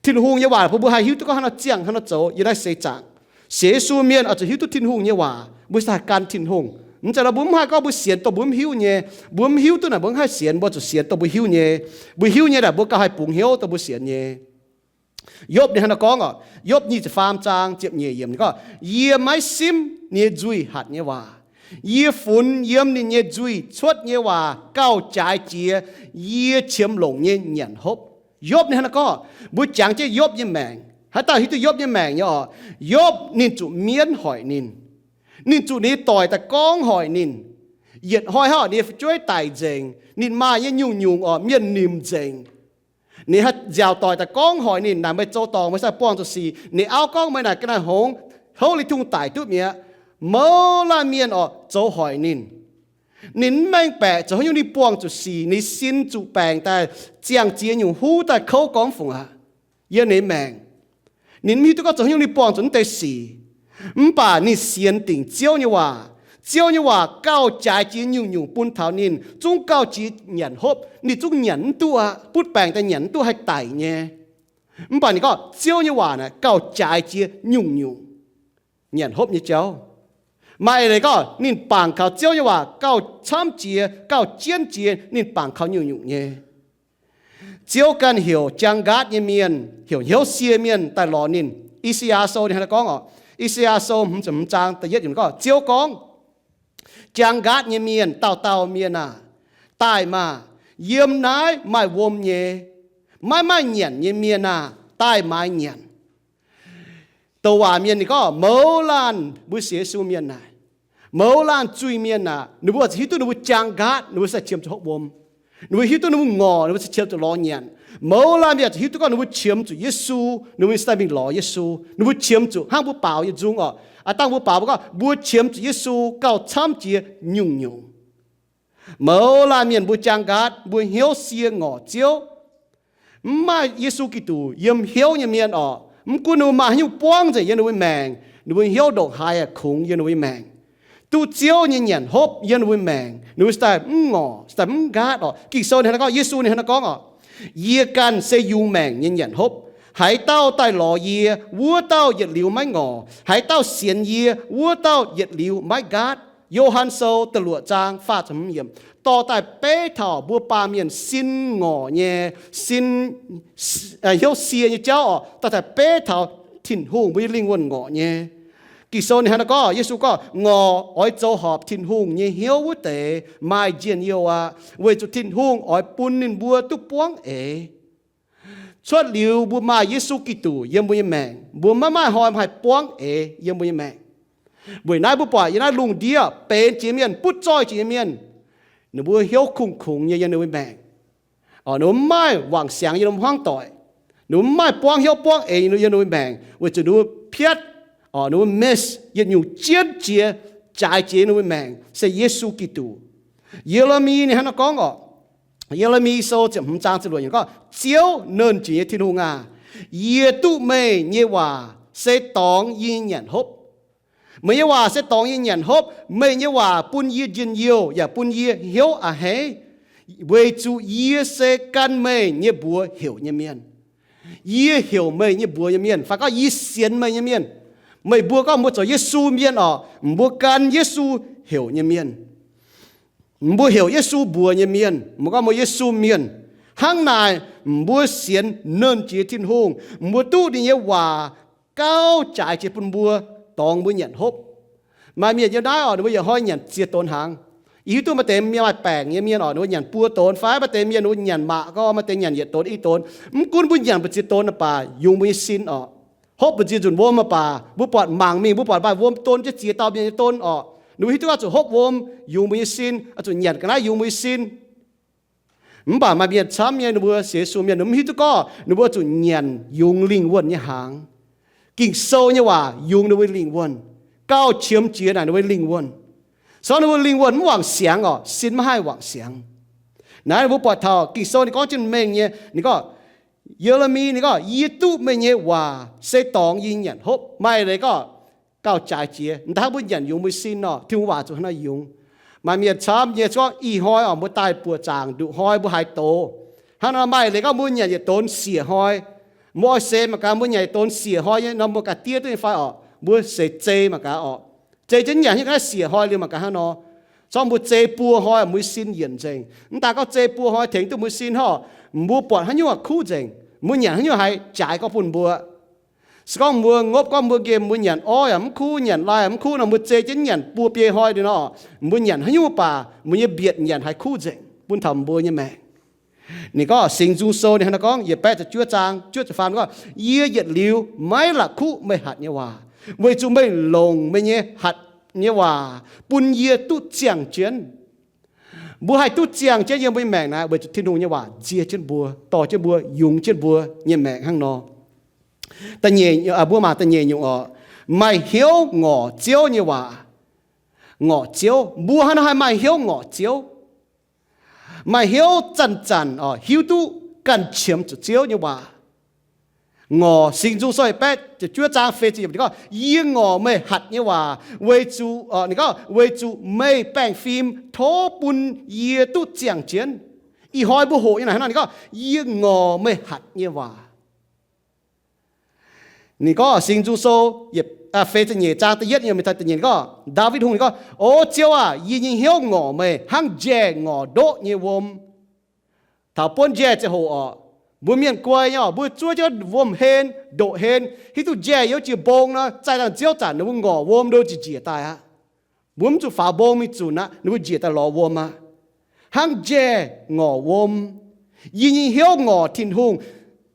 Tin-Hungh nyei waac bun mbuo haih hiuv duqv gorngv haaix nor ziangh haaix nor zoux yiem naaiv seix zaangc. Sienx Yesu mienh oix zuqc hiuv duqv Tin-Hungh nyei waac, mbuo se haih gan Tin-Hungh. Mv zeiz nor mbuo mv haih gorngv mbuo sienx dongh mbuo mv hiuv nyei. Mbuo mv hiuv duqv naaic mbuo mv haih sienx, mbuo zuqc sienx dongh mbuo hiuv nyei. Mbuo hiuv nyei naaic mbuo gauh haih bungx hnyouv dongh mbuo sienx nyei. Yopv ninh hnangv naaiv gorngv oc, Yopv nyic ziepc faam zaang ziepc nyeic yiemc ninh gorngv, Yie maiv simv ninh nyei nzuih hatc nyei waac. Yie funx yiem ninh nyei nzuih cuotv nyei waac gauh jaaix jiex yie qiemx longc nyei nyanc hopv. Yopv ninh hnangv naaiv gorngv, mbuo jangx jienv Yopv nyei maengc, haaix dauh hiuv duqv Yopv nyei maengc nyei oc, Yopv ninh zuqc mienv hoic ninh. Ninh zuqc ninh nyei doic daaih gorngv hoic ninh. Yietc hnoi hnangv ninh nyei fu'jueiv daic nzengc, ninh maaih nyei nyungc-nyungc oc, mienh nimc nzengc. Ninh haih nziaauc doic daaih gorngv hoic ninh, Naaic meih zoux dorngc, meih sai buangh zuqc sic. Ninh auv gorngv, Meih naaic ga'naaiv hngongx, houv liuz Tin-Hungh daic duqv mi'aqv. Mouz laanh mienh oc zoux hoic ninh. Ninh mv mengh baeqc zoux haaix nyungc ninh buangh zuqc sic, ninh sin zuqc baengc daaih, ziangh ziex nyungc huv daaih kouv gormx fungc aqv. Yiem ninh maengc, ninh mv hiuv duqv gorngv zoux haaix nyungc ninh buangh zuqc naaiv deix sic. Mv baac ninh sienx dingc Ziouv nyei waac. Ziouv nyei waac gauh jaaix jiex nyungc-nyungc bun taux ninh, zungv gauh jiex nyanc hopv, ninh zungv nyanc mv duqv aqv. Butv baengc daaih nyanc mv duqv, haih daic nyei. Mv baac ninh gorngv Ziouv nyei waac naaic gauh jaaix jiex nyungc-nyungc nyanc hopv nyei jauv. Maaih leiz gorngv ninh bangc kaux Ziouv nyei waac gauh camv jiex, gauh jienv jiex, ninh bangc kaux nyungc-nyungc nyei. Ziouv ganh heuc jaang nqaatv nyei mienh, heuc hnyouv sie mienh daaih lorz ninh. I^saa^yaa Sou ninh hnangv naaiv gorngv oc. I^saa^yaa Sou hmz ziepc hmz zaang da'yietv yiemc gorngv, Ziouv gorngv, Jaang nqaatv nyei mienh, dauh dauh mienh aah! Daaih maah! Yiem naaiv maaih wuom nyei. Maiv maaih nyanc nyei mienh aah! Daaih maaiz nyanc. Douc waac mienh ninh gorngv mouz laanh mbuo sienx Yesu mienh naaic, mouz laanh zuiz-mienh aah, ninh mbuo ziouc hiuv duqv ninh mbuo jaang nqaatv, ninh mbuo se qiemx zuqc hopv wuom. Ninh mbuo hiuv duqv ninh mbuo ngorc, ninh mbuo se qiemx zuqc lorz nyanc. Mouz laanh mienh ziouc hiuv duqv gorngv ninh mbuo qiemx zuqc Yesu, ninh mbuo se daaih mingh lorz Yesu. Ninh mbuo qiemx zuqc hnangv mbuo baaux nyei nzung oc. Aav dangh mbuo baaux mbuo gorngv mbuo qiemx zuqc Yesu gauh camv jiex nyungc-nyungc. Mouz laanh mienh mbuo jaang nqaatv, mbuo hnyouv sie ngorc Ziouv. Mv maaih Yesu Giduc yiem hnyouv nyei mienh oc, mv gunv ninh mbuo maaih haaix nyungc buangv nzengc yiem ninh mbuo maengc, ninh mbuo hnyouv ndongc haaix yaac kungx yiem ninh mbuo nyei maengc. Duqv Ziouv nyei nyanc hopv yiem ninh mbuo maengc, ninh mbuo se daaih mv ngorc, se daaih mv nqaatv oc. Ging-Sou ninh hnangv naaiv gorngv, Yesu ninh hnangv naaiv gorngv oc, Yie ganh se yungz maengc nyei nyanc hopv. Haaix dauh daaih lorz yie, wuov dauh yietc liuz maiv ngorc. Haaix dauh sienx yie, wuov dauh yietc liuz maiv nqaatv. Yo^han Sou da'luoqc zaang faah ziepc hmz yiemc. Dorh daaih beiv taux mbuo baamh mienh sin ngorc nyei, sin hnyouv sie nyei jauv oc, dorh daaih beiv taux Tin-Hungh mbuo nyei lingh wuonh ngorc nyei. Ging-Sou ninh hnangv naaiv gorngv, Yesu gorngv, Ngorc oix zoux horpc Tin-Hungh nyei hnyouv wuov deix maaih njien-youh aqv, weic zuqc Tin-Hungh oix bun ninh mbuo duqv buangv eix. Cuotv liuz mbuo maaih Yesu Giduc yiem mbuo nyei maengc, mbuo maiv maaih hnoi haih buangv eix yiem mbuo nyei maengc. Weic naaiv mbuo buatc yiem naaiv lungh ndiev benx jiex mienh, butv zoih jiex nyei mienh, ninh mbuo hnyouv kungx-kungx nyei yiem ninh mbuo maengc. Ninh mbuo mv maaih wangc siangx yiem ninh mbuo hmuangv doic. Ninh mbuo mv maaih buangv hnyouv buangv eix yiem ninh mbuo maengc, weic zuqc ninh mbuo piatv, ninh mbuo miss yietc nyungc jienv jiex, jaaix jiex ninh mbuo maengc se Yesu Giduc. Ye^le^mi ninh hnangv naaiv gorngv oc. Ye^le^mi Sou ziepc hmz zaang ziepc luoqc yiemc gorngv, Ziouv, nernh jiex nyei Tin-Hungh aah! Yie duqv meih nyei waac se dorngx yie nyei nyanc hopv. Meih nyei waac se dorngx yie nyei nyanc hopv. Meih nyei waac bun yie njien-youh yaac bun yie hnyouv a'hneiv, weic zuqc yie se gan meih nyei mbuox heuc nyei mienh. Yie heuc meih nyei mbuox nyei mienh, fai gorngv yie sienx meih nyei mienh. Meih mbuo gorngv mbuo zoux Yesu mienh oc, mbuo gan Yesu heuc nyei mienh. Mbuo heuc Yesu mbuox nyei mienh, mbuo gorngv mbuo Yesu mienh. Hnangv naaic, mbuo sienx nernh jiex Tin-Hungh, mbuo duqv ninh nyei waac gauh jaaix jiex bun mbuo, dorngx mbuo nyanc hopv. Maaih mienh yiem naaiv oc, ninh mbuo yietc hnoi nyanc ziex donx hnaangx. Yie hiuv duqv maaih deix mienh maaih baengc nyei mienh oc, ninh mbuo nyanc buo donx fai maaih deix mienh ninh mbuo nyanc mangc gaax, maaih deix nyanc yietc donx i donx. Mv gunv mbuo nyanc mbu'ziex donx baac yungz mbuo nyei sin oc. Hopv mbu'ziex nzunc wuom baac mbuo buatc mangc mingh, mbuo buatc maaih wuom donx jienv ziex dauh mienh nyei donx oc. Ninh mbuo hiuv duqv oix zuqc hopv wuom yungz mbuo nyei sin, oix zuqc nyanc ga'naaiv yungz mbuo nyei sin. Mv baac maaih mienh camv nyei, ninh mbuo sienx Yesu mienh, ninh mbuo mv hiuv duqv gorngv ninh mbuo zuqc nyanc yungz lingh wuonh nyei hnaangx. Ging-Sou nyei waac yungz ninh mbuo lingh wuonh, gauh qiemx jiex naaic ninh mbuo lingh wuonh. Se gorngv ninh mbuo lingh wuonh mv wangc siangx oc, sin maiv haih wangc siangx. Naaiv mbuo buatc taux Ging-Sou ninh gorngv jienv mengh nyei, ninh gorngv, Ye^le^mi ninh gorngv, Yie duqv meih nyei waac se dorngx yie nyanc hopv. Maaih leiz gorngv gauh jaaix jiex, m'daaih hnangv mbuo nyanc yungz mbuo sin nor, Tin-Hungh waac zuqc hnangv naaiv yungz. Maaih mienh camv nyei gorngv ih hnoi oc, mbuo daaih buoqc zaangc nduqc hnoi mbuo haaix doz. Hnangv nor maaih leiz gorngv mbuo nyanc yietc donx siec hnoi. Mbuo oix seix mangc gaax mbuo nyanc yietc donx siec hnoi nyei nor mbuo ga'diev duqv nyei fai oc. Mbuo seix zei mangc gaax oc. Zei jienv nyanc nyei ga'naaiv siec hnoi liuz mangc gaax hnangv nor. Zorqv mbuo zei buo hnoi mbuo nyei sin yienc nzengc. M'daaih gorngv zei buo hnoi tengx duqv mbuo sin hnangv, mbuo buatc haaix nyungc kuv nzengc, mbuo nyanc haaix nyungc haih jaaix gorngv bun mbuo. Se gorngv mbuo ngopv gorngv mbuo nqemh mbuo nyanc orv yaac mv kuv, nyanc lai yaac mv kuv nor, mbuo zei jienv nyanc buo biei hnoi liuz nor, mbuo nyanc haaix nyungc baac mbuo nyei mbietc nyanc haih kuv nzengc bun taux mbuo nyei maengc. Ninh gorngv Singx Nzung Sou ninh hnangv naaiv gorngv, yietc baeqv ziepc juov zaang juov ziepc faam gorngv, Yie yietc liuz maiv la'kuqv meih hatc nyei waac, weic zuqc meih longc meih nyei hatc nyei waac bun yie duqv ziangh jienv. Mbuo haih duqv ziangh jienv yiem mbuo nyei maengc naaiv weic zuqc Tin-Hungh nyei waac nzie jienv mbuo, dorh jienv mbuo, yungz jienv mbuo nyei maengc hnangv nor. Mbuo mangc da'nyeic nyungc oc, maaih hnyouv ngorc Ziouv nyei waac. Ngorc Ziouv, mbuo hnangv naaiv haih maaih hnyouv ngorc Ziouv. Maaih hnyouv zanc-zanc oc hiuv duqv ganh qiemx zuqc Ziouv nyei waac. Ngorc, Singx Nzung Sou yietc baeqv ziepc juov zaang feix ziepc yiemc ninh gorngv, Yie ngorc meih hatc nyei waac, weic zuqc, ninh gorngv, weic zuqc meih baengh fim tov bun yie duqv ziangh jienv. Ih hnoi mbuo hoqc nyei naaic hnangv nor, ninh gorngv, Yie ngorc meih hatc nyei waac. Ninh gorngv Singx Nzung Sou yietc feix ziepc nyeic zaang da'yietv nyei, mingh taux da'nyeic gorngv, Ndaawitv Hungh ninh gorngv, O Ziouv aah! Yie nyei hnyouv ngorc meih hnangv njaih ngorc ndoqv nyei wuom. Taux buonv njaih ziangh hoc orqc, mbuo mienh guai nyei orqc, mbuo zuov jienv wuom-hlen, ndoqc-hlen, hiuv duqv njaih yiem jiex mbong nor, zaih dangh nziouv zanc ninh mbuo ngorc wuom ndo njiec njiec daaih aqv. Mbuo mv zuqc faaux mbong mingh zunc aqv, ninh mbuo njiec daaih lorz wuom aqv. Hnangv njaih ngorc wuom, yie nyei hnyouv ngorc Tin-Hungh,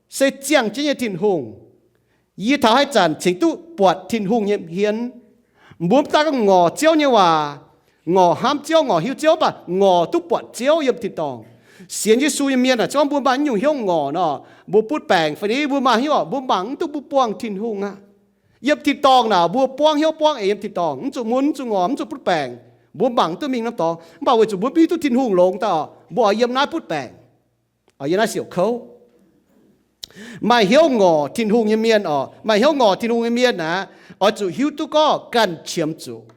se ziangh jienv nyei Tin-Hungh. Yie taux haaix zanc cingx duqv buatc Tin-Hungh nyei hmien. Mbuo mv daaih gorngv ngorc Ziouv nyei waac, ngorc hnamv Ziouv, ngorc hiuv Ziouv, mv baac ngorc duqv buatc Ziouv yiem tin-dorngh. Sienx Yesu nyei mienh aah, se gorngv mbuo maaih naaiv nyungc hnyouv ngorc nor, mbuo butv baengc fai ni mbuo maaih hnyouv orqc, mbuo mangc mv duqv mbuo buangh Tin-Hungh aqv. Yiem tin-dorngh naaic mbuo buangv hnyouv buangv eix yiem tin-dorngh, mv zuqc mun, mv zuqc ngorc, mv zuqc butv baengc, mbuo mangc mv duqv mingh norm dorngx. Mv baac weic zuqc mbuo mv hiuv duqv Tin-Hungh longx daaih orqc, mbuo oix yiem naaiv butv baengc, oix yiem naaiv siouc kouv. Maaih hnyouv ngorc Tin-Hungh nyei mienh orqc, maaih hnyouv ngorc Tin-Hungh nyei mienh aeqv, oix zuqc hiuv duqv gorngv ganh qiemx zuqc.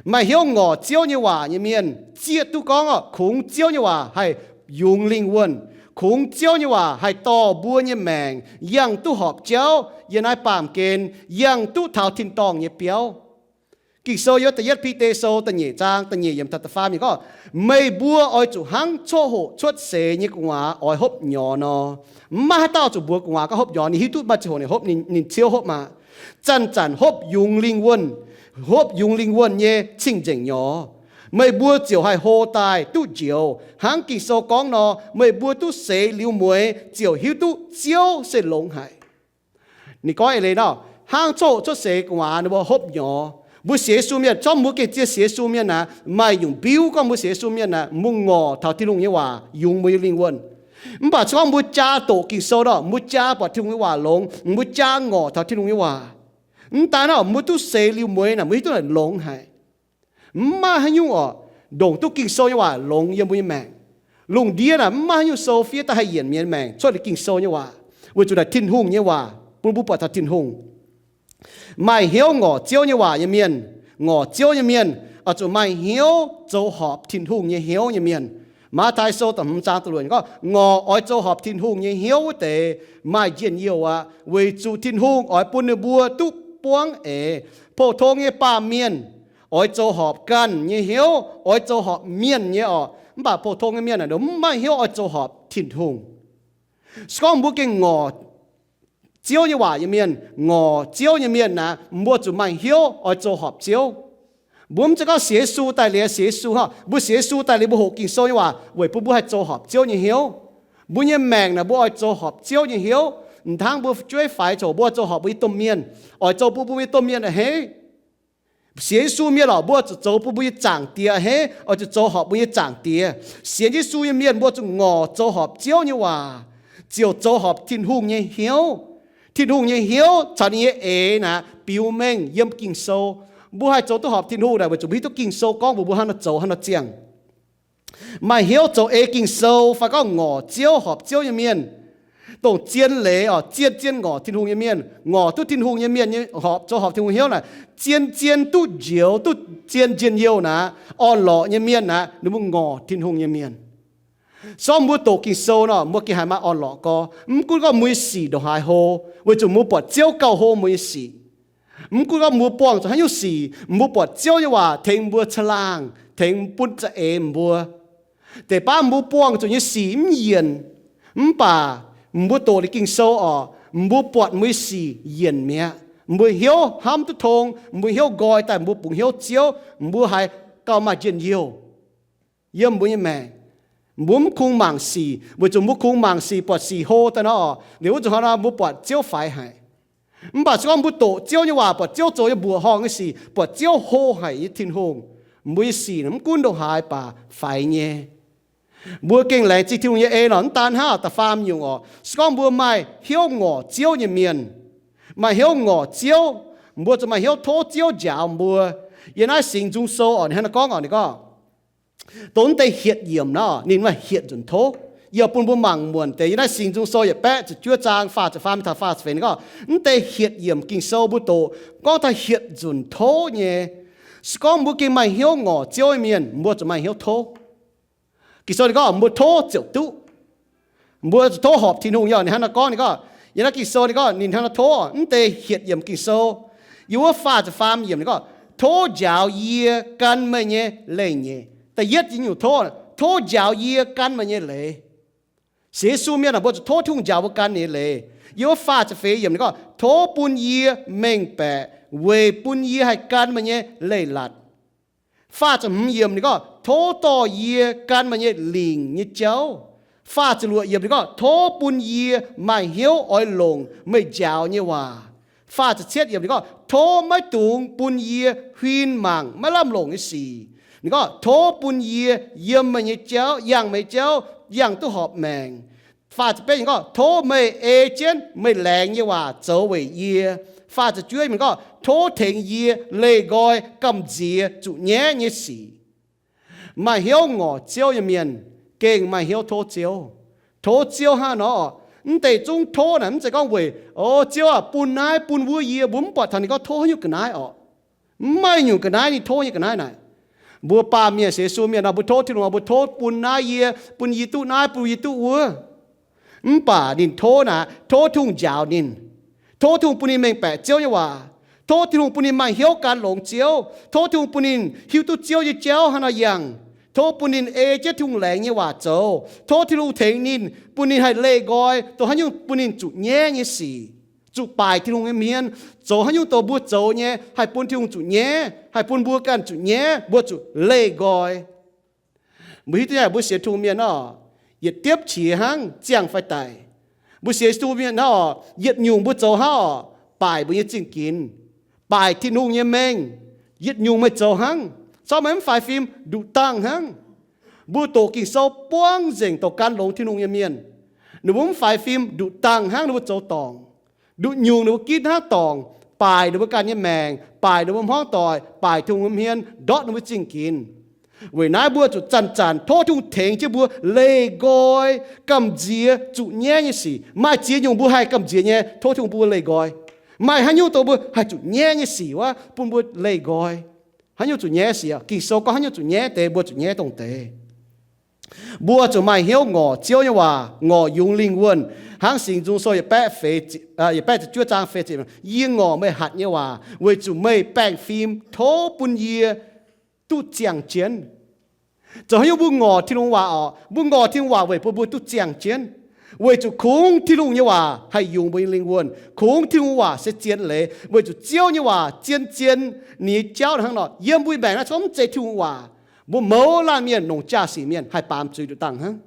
Maaih hnyouv ngorc Ziouv nyei waac nyei mienh zieqv duqv gorngv orqc, kungx Ziouv nyei waac haih yungz lingh wuonh, kungx Ziouv nyei waac haih dorh mbuo nyei maengc yangh duqv horpc jauv yiem naaiv baamh gen, yangh duqv taux tin-dorngh nyei biauv. Ging-Sou yiem da'yietv Bide Sou da'nyeic zaang da'nyeic yiemc taux da'faam yiemc gorngv, Meih mbuo oix zuqc hnangv coqv hoqc cuotv seix nyei gu'nguaaz oix hopv nyorx nor. Mv maaih haaix dauh zuqc mbuox gu'nguaaz gorngv hopv nyorx, ninh hiuv duqv maaih ziangh hoc ninh hopv, ninh, ninh ciouv hopv maah. Zanc-zanc hopv yungz lingh wuonh, hopv yungz lingh wuonh nyei cing-nzengc nyorx. Meih mbuo ziouc haih hlo daaih duqv njoux. Hnangv Ging-Sou gorngv nor, meih mbuo duqv seix liuz mueiz ziouc hiuv duqv Ziouv se longx haic. Ninh gorngv eix leiz nor, hnangv coqv hoqc cuotv seix gu'nguaaz ninh mbuo hopv nyorx. Mbuo sienx Yesu mienh, zorqv mbuo gengh zien sienx Yesu mienh naaic, maaih nyungc biuv gorngv mbuo sienx Yesu mienh naaic, mbuo ngorc taux Tin-Hungh nyei waac yungz mbuo nyei lingh wuonh. Mv baac se gorngv mbuo jaa doqc Ging-Sou nor, mbuo jaa buatc Tin-Hungh nyei waac longx, mbuo jaa ngorc taux Tin-Hungh nyei waac. Mv daan nor, mbuo duqv seix liuz mueiz naaic, mbuo hiuv duqv naaic longx haic. Mv maaih haaix nyungc orqc, ndongc duqv Ging-Sou nyei waac longx yiem mbuo nyei maengc. Lungh ndiev naaic mv maaih haaix nyungc sou fiev daaih haih yienc mienh maengc cuotv liuz Ging-Sou nyei waac, weic zuqc naaic Tin-Hungh nyei waac bun mbuo buatc taux Tin-Hungh. Maaih hnyouv ngorc Ziouv nyei waac nyei mienh, ngorc Ziouv nyei mienh oix zuqc maaih hnyouv zoux horpc Tin-Hungh nyei hnyouv nyei mienh. Matv^tai Sou da'hmz zaang da'luoqc gorngv, Ngorc oix zoux horpc Tin-Hungh nyei hnyouv wuov deix maaih njien-youh aqv, weic zuqc Tin-Hungh oix bun ninh mbuo duqv buangv eix. Pou-tong nyei baamh mienh oix zoux horpc ganh nyei hnyouv, oix zoux horpc mienh nyei orqc. Mv baac pou-tong nyei mienh naaic mv maaih hnyouv oix zoux horpc Tin-Hungh. Se gorngv mbuo gengh ngorc Ziouv nyei waac nyei mienh, ngorc Ziouv nyei mienh naaic, mbuo zuqc maaih hnyouv oix zoux horpc Ziouv. Mbuo mv zeiz gorngv sienx Yesu daaih liuz sienx Yesu hnangv, mbuo sienx Yesu daaih liuz mbuo hoqc Ging-Sou nyei waac weic bun mbuo haih zoux horpc Ziouv nyei hnyouv. Mbuo nyei maengc naaic mbuo oix zoux horpc Ziouv nyei hnyouv. M'dangv mbuo jueiv faix coc, mbuo oix zoux horpc mbuo nyei domh mienh, oix zoux bun mbuo nyei domh mienh a'hneiv. Sienx Yesu mienh lorqc, mbuo zuqc zoux bun mbuo nyei Zaangc Diex a'hneiv, oix zuqc zoux horpc mbuo nyei Zaangc Diex. Sienx Yesu nyei mienh mbuo zuqc ngorc zoux horpc Ziouv nyei waac, ziouc zoux horpc Tin-Hungh nyei hnyouv. Tin-Hungh nyei hnyouv caux ninh nyei eix naaic biux mengh yiem Ging-Sou. Mbuo haih zoux duqv horpc Tin-Hungh naaic weic zuqc mbuo hiuv duqv Ging-Sou gorngv mbuox mbuo hnangv nor zoux, hnangv nor ziangh. Maaih hnyouv zoux ei Ging-Sou fai gorngv ngorc Ziouv, horpc Ziouv nyei mienh, dongh zien leiz orqc, zien-zien ngorc Tin-Hungh nyei mienh, ngorc duqv Tin-Hungh nyei mienh nyei horpc, zoux horpc Tin-Hungh hnyouv naaic, zien-zien duqv njoux, duqv zien njien-youh naaic, orn-lorqc nyei mienh naaic, ninh mbuo ngorc Tin-Hungh nyei mienh. Se gorngv mbuo doqc Ging-Sou nor, mbuo gengh haiz maaih orn-lorqc gorx. Mv gunv gorngv mbuo nyei sic ndongc haaix hlo, weic zuqc mbuo buatc Ziouv gauh hlo mbuo nyei sic. Mv gunv gorngv mbuo buangh zuqc haaix nyungc sic, mbuo buatc Ziouv nyei waac tengx mbuo caangh laangh, tengx bun za'eix mbuo. Deix baav mbuo buangh zuqc nyei sic mv yienc, mv baac mbuo doqc liuz Ging-Sou orqc, mbuo buatc mbuo nyei sic yienc mi'aqv. Mbuo hnyouv hnamv duqv tong, mbuo hnyouv nqoi daaih, mbuo bungx hnyouv Ziouv, mbuo haiz gauh maaih njien-youh yiem mbuo nyei maengc. Mbuo mv kungx mangc sic, weic zuqc mbuo kungx mangc sic, buatc sic hlo daaih nor, liuz wuov nzunc hnoi nor mbuo buatc Ziouv faix haic. Mv baac se gorngv mbuo doqc Ziouv nyei waac, buatc Ziouv zoux nyei mbuoqc horngh nyei sic, buatc Ziouv hlo haic nyei Tin-Hungh, mbuo nyei sic mv gunv ndongc haaix baac faix nyei. Mbuo gengh laengz zingh Tin-Hungh nyei en nor, mv daan hnangv, da'faam nyungc orqc, se gorngv mbuo maaih hnyouv ngorc Ziouv nyei mienh, maaih hnyouv ngorc Ziouv, mbuo zuqc maaih hnyouv tov Ziouv njaaux mbuo. Yiem naaiv Singx Nzung Sou orqc, ninh hnangv naaiv gorngv orqc, ninh gorngv, dongh mv deix hietc yiemc nor, ninh maaih hietc nzunc tov. Yie bun mbuo mangc muonc deix yiem naaiv Singx Nzung Sou yietc baeqv ziepc juov zaang faah ziepc faam mingh taux faah ziepc feix gorngv, mv deix hietc yiemc Ging-Sou mbuo doqc gorngv taux hietc nzunc tov nyei. Se gorngv mbuo gengh maaih hnyouv ngorc Ziouv nyei mienh, mbuo zuqc maaih hnyouv tov. Ging-Sou ninh gorngv mbuo tov ziouc duqv. Mbuo zuqc tov horpc Tin-Hungh nyei. Ninh hnangv naaiv gorngv, ninh gorngv, yiem naaiv Ging-Sou ninh gorngv ninh hnangv naaiv tov, mv deix hietc yiemc Ging-Sou, Yiem wuov faah ziepc faam yiemc ninh gorngv, tov njaaux yie gan meih nyei leiz-nyeic. Da'yietv nyungc tov, tov njaaux yie gan meih nyei leiz. Sienx Yesu mienh aah, mbuo zuqc tov Tin-Hungh njaaux mbuo gan ninh nyei leiz. Yiem wuov faah ziepc feix yiemc ninh gorngv, tov bun yie mengh baeqc weic bun yie haih gan meih nyei leiz-latc. Faah ziepc hmz yiemc ninh gorngv, tov dorh yie gan meih nyei lingc nyei jauv. Faah ziepc luoqc yiemc ninh gorngv, tov bun yie maaih hnyouv oix longc meih njaaux nyei waac. Faah ziepc cietv yiemc ninh gorngv, tov maiv dungx bun yie huin mangc maiv lamh longc nyei sic. Ninh gorngv, tov bun yie yiem meih nyei jauv, yangh meih nyei jauv, yangh duqv horpc maengc. Faah ziepc betv yiemc ninh gorngv, tov meih ei jienv meih laengz nyei waac zoux weic yie. Faah ziepc juov yiemc ninh gorngv, tov tengx yie leih nqoi gamh nziex zuqc nyaiv nyei sic. Maaih hnyouv ngorc Ziouv nyei mienh gengh maaih hnyouv tov Ziouv. Tov Ziouv hnangv nor, mv deix zungv tov naaic mv zeiz gorngv weic, o, Ziouv aah, bun naaiv bun wuov yie, mbuo mv buatc taux ninh gorngv tov haaix nyungc ga'naaiv orqc. Mv maaih nyungc ga'naaiv ninh tov nyei ga'naaiv naaic. Mbuo baamh mienh sienx Yesu mienh nor, mbuo tov Tin-Hungh, mbuo tov bun naaiv yie, bun yie duqv naaiv, bun yie duqv wuov. Mv baac ninh tov naaic, tov Tin-Hungh njaaux ninh. Tov Tin-Hungh bun ninh mengh baeqc Ziouv nyei waac. Tov Tin-Hungh bun ninh maaih hnyouv gan longx Ziouv. Tov Tin-Hungh bun ninh hiuv duqv Ziouv nyei jauv hnangv nor yangh. Tov bun ninh ei jienv Tin-Hungh laengz nyei waac zoux. Tov Tin-Hungh tengx ninh, bun ninh haih leih nqoi dongh haaix nyungc bun ninh zuqc nyaiv nyei sic, zuqc baaic Tin-Hungh nyei hmien, zoux haaix nyungc dongh mbuo zoux nyei haih bun Tin-Hungh zuqc nyaiv, haih bun mbuo ganh zuqc nyaiv, mbuo zuqc leih nqoi. Mbuo hiuv duqv nyei, mbuo sienx Tin-Hungh mienh orqc, yietc diepv qiex hnangv, ziangh fai daic. Mbuo sienx Yesu mienh hnangv orqc, yietc nyungc mbuo zoux hnangv orqc, baaic mbuo nyei zingh ginx, baaic Tin-Hungh nyei mengh. Yietc nyungc meih zoux hnangv, corc meih mv faix fim nduqc dangh hnangv. Mbuo doqc Ging-Sou buangv nzengc, doqc gan longx Tin-Hungh nyei mienh, ninh mbuo mv faix fim nduqc dangh hnangv ninh mbuo zoux dorngc. Nduqc nyungc ninh mbuo ginv hnangv dorngc, baaic ninh mbuo ganh nyei maengc, baaic ninh mbuo hmuangv doic, baaic Tin-Hungh nyei hmien, ndortv ninh mbuo zingh ginx. Weic naaiv mbuo zuqc zanc-zanc tov Tin-Hungh tengx jienv mbuo leih nqoi gamh nziex zuqc nyaiv nyei sic. Maaih ziex nyungc mbuo haih gamh nziex nyei, tov Tin-Hungh bun mbuo leih nqoi. Maaih haaix nyungc dongh mbuo haih zuqc nyaiv nyei sic wuov, bun mbuo leih nqoi. Haaix nyungc zuqc nyaiv sic? Ging-Sou gorngv haaix nyungc zuqc nyaiv deix, mbuo zuqc nyaiv dongh deix. Mbuo zuqc maaih hnyouv ngorc Ziouv nyei waac, ngorc yungz lingh wuonh. Hnangv Singx Nzung Sou yietc baeqv ziepc juov zaang feix ziepc, yie ngorc meih hatc nyei waac weic zuqc meih baengh fim tov bun yie duqv ziangh jienv. Zoux haaix nyungc mbuo ngorc Tin-Hungh waac orqc? Mbuo ngorc Tin-Hungh waac weic bun mbuo duqv ziangh jienv, weic zuqc kungx Tin-Hungh nyei waac haih yungz mbuo nyei lingh wuonh. Kungx Tin-Hungh waac se zien leiz, weic zuqc Ziouv nyei waac zien-zien, ninh nyei jauv hnangv nor. Yiem mbuo nyei maengc naaiv corc mv zeiz Tin-Hungh waac. Mbuo mouz laanh mienh, longc jaa-sic mienh haih baamz zuiz nduqc dangh hnangv.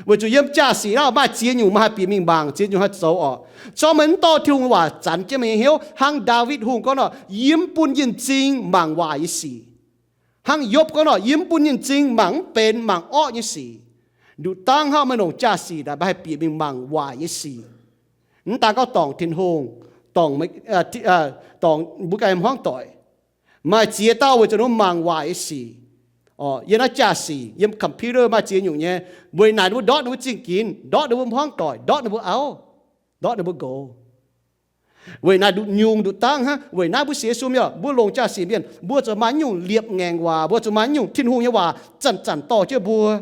Weic zuqc yiem jaa-sic naaiv maaih ziex nyungc meih haih bieqc mingh mangc, ziex nyungc haih zoux orqc. Corc meih mv dorh Tin-Hungh waac zanc jienv meih nyei hnyouv, hnangv Ndaawitv Hungh gorngv nor, yie mv bun yienh zing mangc waaic nyei sic. Hnangv Yopv gorngv nor, yie mv bun yienh zing mangc mv benx, mangc orqv nyei sic. Nduqc dangh hnangv meih longc jaa-sic naaic, meih haih bieqc mingh mangc waaic nyei sic. Mv daan gorngv dorngc Tin-Hungh, dorngc, dorngc mbuo ganh hmuangv doic. Maaih ziex dauh weic zuqc ninh mangc waaic nyei sic, yiem naaiv jaa-sic, yiem computer maaih ziex nyungc nyei. Weic naaic ninh mbuo ndortv ninh mbuo zingh ginx, ndortv ninh mbuo hmuangv doic, ndortv ninh mbuo auv, ndortv ninh mbuo nqox. Weic naaic nduqc nyungc nduqc dangh hnangv. Weic naaiv mbuo sienx Yesu mienh, mbuo longc jaa-sic mienh, mbuo zuqc maaih nyungc liepc ngaengc waac, mbuo zuqc maaih nyungc Tin-Hungh nyei waac zanc-zanc dorh jienv mbuo.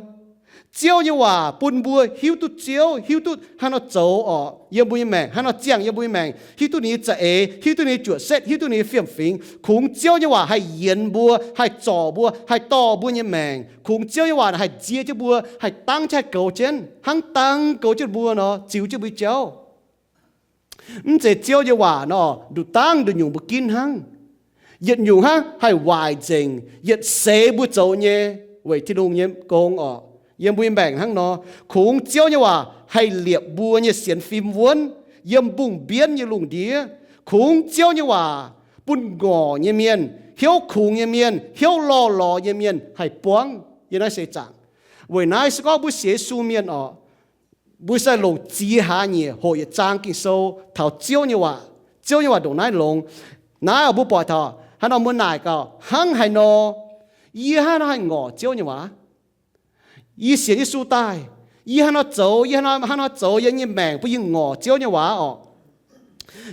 Ziouv nyei waac bun mbuo hiuv duqv Ziouv, hiuv duqv haaix nor zoux orqc yiem mbuo nyei maengc, haaix nor ziangh yiem mbuo nyei maengc, hiuv duqv ninh nyei za'eix, hiuv duqv ninh nyei juoqc setv, hiuv duqv ninh nyei fiem-fingx. Kungx Ziouv nyei waac haih yienx mbuo, haih zorc mbuo, haih dorh mbuo nyei maengc. Kungx Ziouv nyei waac haih nzie jienv mbuo, haih dangv jienv, haih goux jienv, hnangv dangv goux jienv mbuo nor, ziux jienv mbuo nyei jauv. Mv zeiz Ziouv nyei waac nor, nduqc dangh nduqc nyungc mbuo ginv hnangv. Yietc nyungc hnangv haih waaic nzengc yietc seix mbuo zoux nyei weic Tin-Hungh nyei gong orqc, yiem mbuo nyei maengc hnangv nor. Kungx Ziouv nyei waac haih liepc mbuo nyei sienx fim wuonv yiem mbungh mbienv nyei lungh ndiev. Kungx Ziouv nyei waac bun ngorc nyei mienh, hnyouv kungx nyei mienh, hnyouv lorh lorz nyei mienh haih buangv yiem naaiv seix zaangc. Weic naaiv se gorngv mbuo sienx Yesu mienh orqc, mbuo sai longc ziex hlaax nyieqc hoqc yietc zaang Ging-Sou taux Ziouv nyei waac. Ziouv nyei waac ndongc naaiv longx. Naaiv mbuo buatc taux haaix nor mbuo naaic gaax, hnangv haaix nor yie hnangv haaix nor haih ngorc Ziouv nyei waac? Yie sienx Yesu daaih, yie hnangv haaix nor zoux, yie hnangv haaix nor zoux yiem yie nyei maengc bun yie ngorc Ziouv nyei waac orqc?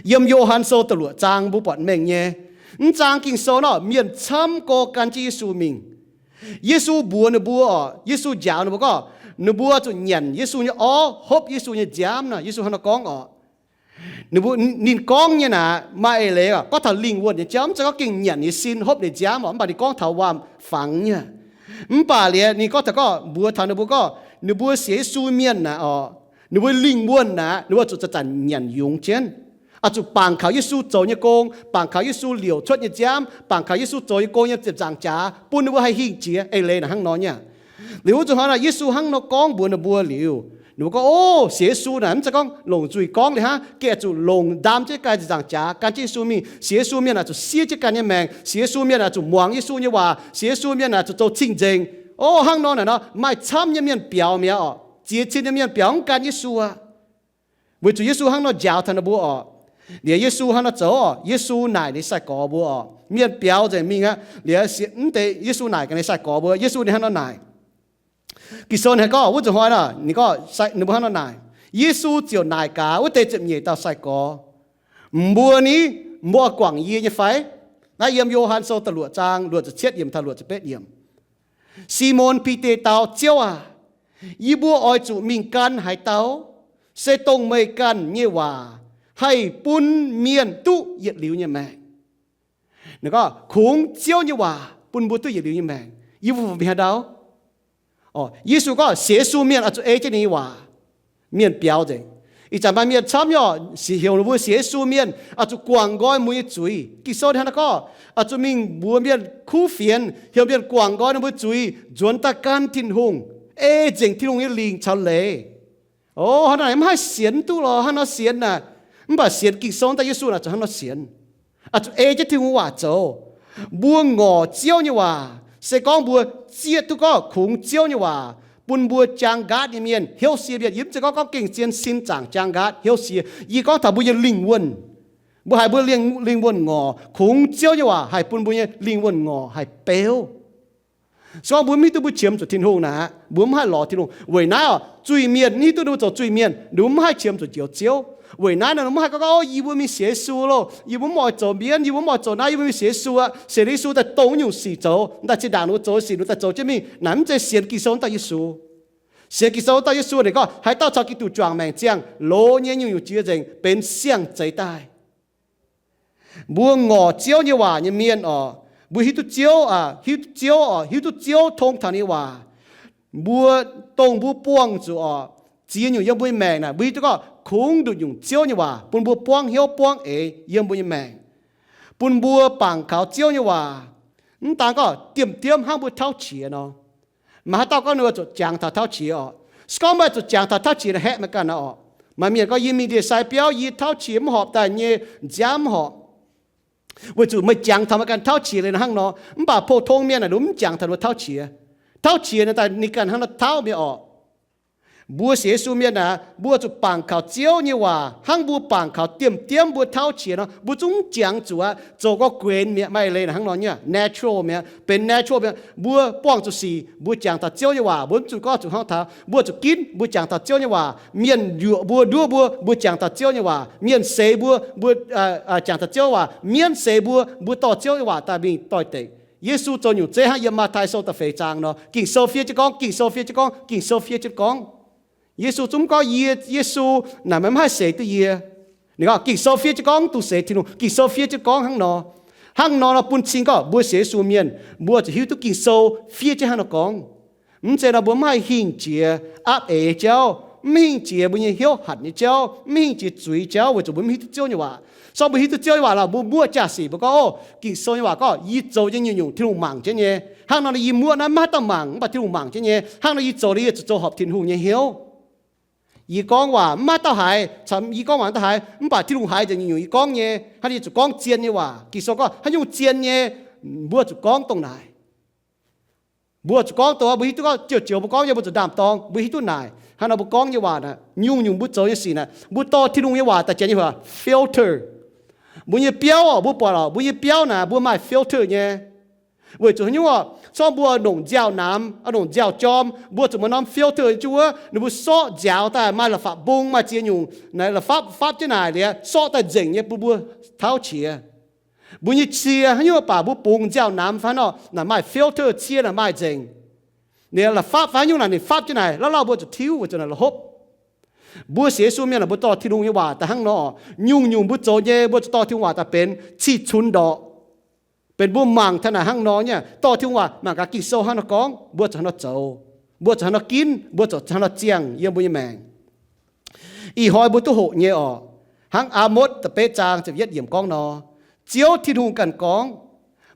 Yiem Yo^han Sou da'luoqc zaang mbuo buatc mengh nyei. Mv zaang Ging-Sou nor, mienh camv gorx gan jienv Yesu mingh. Yesu mbuox ninh mbuo orqc, Yesu njaaux ninh mbuo gorngv, ninh mbuo zuqc nyanc Yesu nyei orv, hopv Yesu nyei nziaamv nor. Yesu hnangv naaiv gorngv orqc. Ninh mbuo, ninh gorngv nyei naaic maaih eix leiz gorngv taux lingh wuonh nyei jauv, mv zeiz gorngv gengh nyanc nyei sin hopv nyei nziaamv oc, mv baac ninh gorngv taux waac-fangx nyei. Mv baac liuz ninh gorngv taux, gorngv mbuox taux ninh mbuo gorngv ninh mbuo sienx Yesu mienh naaic oc, ninh mbuo lingh wuonh naaic ninh mbuo zuqc zanc-zanc nyanc yungz jienv, oix zuqc bangc kaux Yesu zoux nyei gong, bangc kaux Yesu liouc cuotv nyei nziaamv, bangc kaux Yesu zoux nyei gong yiem ziepc nzaangc jaax, bun ninh mbuo haih hingh jiex. Eix leiz naaic hnangv nor nyei. Liuz wuov zuqc hnoi naaic Yesu hnangv nor gorngv mbuox ninh mbuo liuz, ninh mbuo gorngv, Ov, sienx Yesu naaic mv zeiz gorngv longc nzuih gorngv liuz hnangv, gengh oix zuqc longc ndaam jienv ganh ziepc nzaangc jaax gan jienv Yesu mingh. Sienx Yesu mienh oix zuqc siev jienv ganh nyei maengc. Sienx Yesu mienh oix zuqc muangx Yesu nyei waac. Sienx Yesu mienh oix zuqc zoux cing-nzengc. Ov, hnangv nor naaic nor maaih camv nyei mienh biaux mi'aqv oc. Ziex cin nyei mienh biaux mv gan Yesu aqv. Weic zuqc Yesu hnangv nor njaaux taux ninh mbuo oc. Liuz Yesu hnangv nor zoux oc, Yesu naaic ninh sai-gorx mbuo oc, mienh biaux nzengc mingh aqv. Liuz mv deix Yesu naaic gaax ninh sai-gorx mbuo, Yesu ninh hnangv nor naaic. Ging-Sou ninh gorngv wuov zuqc hnoi nor ninh gorngv, ninh mbuo hnangv nor naaic, Yesu ziouc naaic gaax wuov deix ziepc nyeic dauh sai-gorx, Mbuo ni, mbuo oix guangc yie nyei fai? Naaiv yiem Yo^han Sou da'luoqc zaang luoqc ziepc cietv yiemc taux luoqc ziepc betv yiemc. Simon Bide dau, Ziouv aah! Yie mbuo oix zuqc mingh gan haaix dauh? Se dongh meih ganh nyei waac haih bun mienh duqv yietc liuz nyei maengc. Ninh gorngv, Kungx Ziouv nyei waac bun mbuo duqv yietc liuz nyei maengc. Yie mbuo mingh haaix ndau? Yesu gorngv sienx Yesu mienh oix zuqc ei jienv ninh nyei waac. Mienh biaux nzengc. Ih zanc maaih mienh camv nyei oc, heuc ninh mbuo sienx Yesu mienh oix zuqc guangc nqoi mbuo nyei zuiz. Ging-Sou hnangv naaiv gorngv, oix zuqc mingh mbuox mienh kuv fienx, heuc mienh guangc nqoi ninh mbuo zuiz, nzuonx daaih gan Tin-Hungh, ei nzengc Tin-Hungh nyei lingc caux leiz. O, hnangv naaic mv haih sienx duqv lorqc. Hnangv nor sienx naaic, mv baac sienx Ging-Sou daaih Yesu naaic zuqc hnangv nor sienx. Oix zuqc ei jienv Tin-Hungh waac zoux. Mbuo ngorc Ziouv nyei waac se gorngv mbuo zieqv duqv gorngv kungx Ziouv nyei waac bun mbuo jaang nqaatv nyei mienh, hnyouv sie mienh. Yie mv zeiz gorngv, gorngv gengh zien sin zaangc jaang nqaatv hnyouv sie. Yie gorngv taux mbuo nyei lingh wuonh. Mbuo haiz mbuo lingh, lingh wuonh ngorc, kungx Ziouv nyei waac haih bun mbuo nyei lingh wuonh ngorc haih beuv. Se gorngv mbuo mv hiuv duqv mbuo qiemx zuqc Tin-Hungh naaic, mbuo mv haih lorz Tin-Hungh. Weic naaiv oc, zuiz-mienh mv hiuv duqv ninh mbuo zoux zuiz-mienh, ninh mbuo mv haih qiemx zuqc Njoux Ziouv. Weic naaiv nor ninh mbuo mv haih gorngv, Gorngv, o, yie mbuo mingh sienx Yesu loh, yie mbuo mv oix zoux mienv, yie mbuo mv oix zoux naaiv, yie mbuo mingh sienx Yesu aqv. Sienx liuz Yesu daaih dongh wuov nyungc sic zoux, daaih zinh ndaangc ninh mbuo zoux nyei sic ninh mbuo daaih zoux jienv mingh. Naaic mv zeiz sienx Ging-Sou daaih Yesu. Sienx Ging-Sou daaih Yesu ninh gorngv, haaix dauh caux Giduc juangc maengc ziangh, loz nyei nyungc-nyungc jiex nzengc, benx siang-zeix daaih. Mbuo ngorc Ziouv nyei waac nyei mienh oc, mbuo hiuv duqv Ziouv, hiuv duqv Ziouv oc, hiuv duqv Ziouv tong taux ninh nyei waac. Mbuo, dongh mbuo buangh zuqc oc, ziex nyungc yiem mbuo nyei maengc naaic, mbuo hiuv duqv gorngv kungx nduqc nyungc Ziouv nyei waac bun mbuo buangv hnyouv buangv eix yiem mbuo nyei maengc, bun mbuo bangc kaux Ziouv nyei waac. Mv daan gorngv diemv-diemv hnangv mbuo tauv qiex nor. Maaih haaix dauh gorngv ninh oix zuqc jangx taux tauv qiex oc? Se gorngv meih zuqc jangx taux tauv qiex naaic, haeqv meih ganh oc. Maaih mienh gorngv, Yie mingh ndie-sai biauv, yie tauv qiex mv horpc daaih nyei nziaamv horpc. Weic zuqc meih jangx taux meih ganh tauv qiex liuz hnangv nor. Mv baac pou-tong mienh naaic, ninh mv jangx taux ninh tauv qiex. Tauv qiex naaic daaih ninh ganh hnangv nor tauv mi'aqv oc. Mbuo sienx Yesu mienh naaic, mbuo zuqc bangc kaux Ziouv nyei waac hnangv mbuo bangc kaux diemv-diemv mbuo tauv qiex nor. Mbuo zungv mv jangx zuqc aqv. Zoux gorx-guenx mi'aqv. Maaih eix leiz naaic hnangv nor nyei, natural mi'aqv, benx natural mi'aqv. Mbuo buangh zuqc sic, mbuo jangx taux Ziouv nyei waac, mbuo mv zuqc gorngv zuqc hnangv taux, mbuo zuqc ginv mbuo jangx taux Ziouv nyei waac. Mienh yuoqc mbuo, nduov mbuo, mbuo jangx taux Ziouv nyei waac. Mienh seix mbuo, mbuo jangx taux Ziouv nyei waac. Mienv seix mbuo, mbuo dorh Ziouv nyei waac daaih mingh doix-dekc. Yesu zoux nyungc zeiv hnangv yiem Matv^tai Sou da'feix zaang nor, Ging-Sou fiev jienv gorngv, Ging-Sou fiev jienv gorngv, Ging-Sou fiev jienv gorngv. Yesu zungv gorngv, Yie, Yesu naaic, meih mv haih seix duqv yie. Ninh gorngv, Ging-Sou fiev jienv gorngv, mv dungx seix Tin-Hungh. Ging-Sou fiev jienv gorngv hnangv nor. Hnangv nor nor bun cing gorngv mbuo sienx Yesu mienh, mbuo zuqc hiuv duqv Ging-Sou fiev jienv hnangv nor gorngv. Mv zeiz nor mbuo mv haih hingh jiex aapv eix jauv, mv hingh jiex mbuo nyei hnyouv hatc nyei jauv, mv hingh jiex zuiz jauv, weic zuqc mbuo mv hiuv duqv Ziouv nyei waac. Se gorngv mbuo hiuv duqv Ziouv nyei waac lorqc, mbuo muoqv jaav-sic mbuo gorngv, Ov, Ging-Sou nyei waac gorngv yie zoux nyei nyungc-nyungc Tin-Hungh mangc jienv nyei. Hnangv nor yie muoqv naaiv maiv haih dauh mangc, mv baac Tin-Hungh mangc jienv nyei. Hnangv nor yie zoux liuz yie zuqc zoux horpc Tin-Hungh nyei hnyouv. Yie gorngv waac maiv haih dauh haiz, yie gorngv waac maiv dauh haiz, mv baac Tin-Hungh haiz nzengc nyungc-nyungc yie gorngv nyei. Hnangv nor yie zuqc gorngv zien nyei waac. Ging-Sou gorngv haaix nyungc zien nyei, mbuo zuqc gorngv dongh naaic. Mbuo zuqc gorngv dongh mbuo hiuv duqv gorngv joux-joux mbuo gorngv nyei, mbuo zuqc ndaam-dorng mbuo hiuv duqv naaic. Hnangv nor mbuo gorngv nyei waac naaic, nyungc-nyungc mbuo zoux nyei sic naaic, mbuo dorh Tin-Hungh nyei waac daaih janx nyei waac filter. Mbuo nyei biauv oc, mbuo buatc oc, mbuo nyei biauv naaic mbuo maaih filter nyei. Weic zuqc haaix nyungc oc? Se gorngv mbuo nongc nziaaux-namx, nongc nziaaux-jorm, mbuo zuqc maaih norm filter nyei juv wuov, ninh mbuo sorqv nziaaux daaih maaih la'fapv-mbung, maaih ziex nyungc naaic la'fapv fapv jienv naaic liuz, sorqv daaih nzengc nyei bun mbuo tauv qiex. Mbuo nyei cie haaix nyungc baac mbuo bungx nziaaux-namx fai nor naaic maaih filter, cie naaic maaih nzengc. Ninh la'fapv fai haaix nyungc naaic ninh fapv jienv naaic, lauh lauh mbuo zuqc tiuv weic zuqc naaic la'hopv. Mbuo sienx Yesu mienh aah, mbuo dorh Tin-Hungh nyei waac daaih hnangv nor, nyungc-nyungc mbuo zoux nyei, mbuo zuqc dorh Tin-Hungh waac daaih benx cih cunx ndorqc. Benx mbuo mangc taux naaic hnangv nor nyei, dorh Tin-Hungh waac mangc gaax Ging-Sou hnangv nor gorngv, mbuo zuqc hnangv nor zoux, mbuo zuqc hnangv nor ginv, mbuo zuqc hnangv nor ziangh yiem mbuo nyei maengc. Ih hnoi mbuo duqv hoqc nyei orqc, hnangv Aa^motv da'betv zaang ziepc yietv yiemc gorngv nor, Ziouv Tin-Hungh ganh gorngv,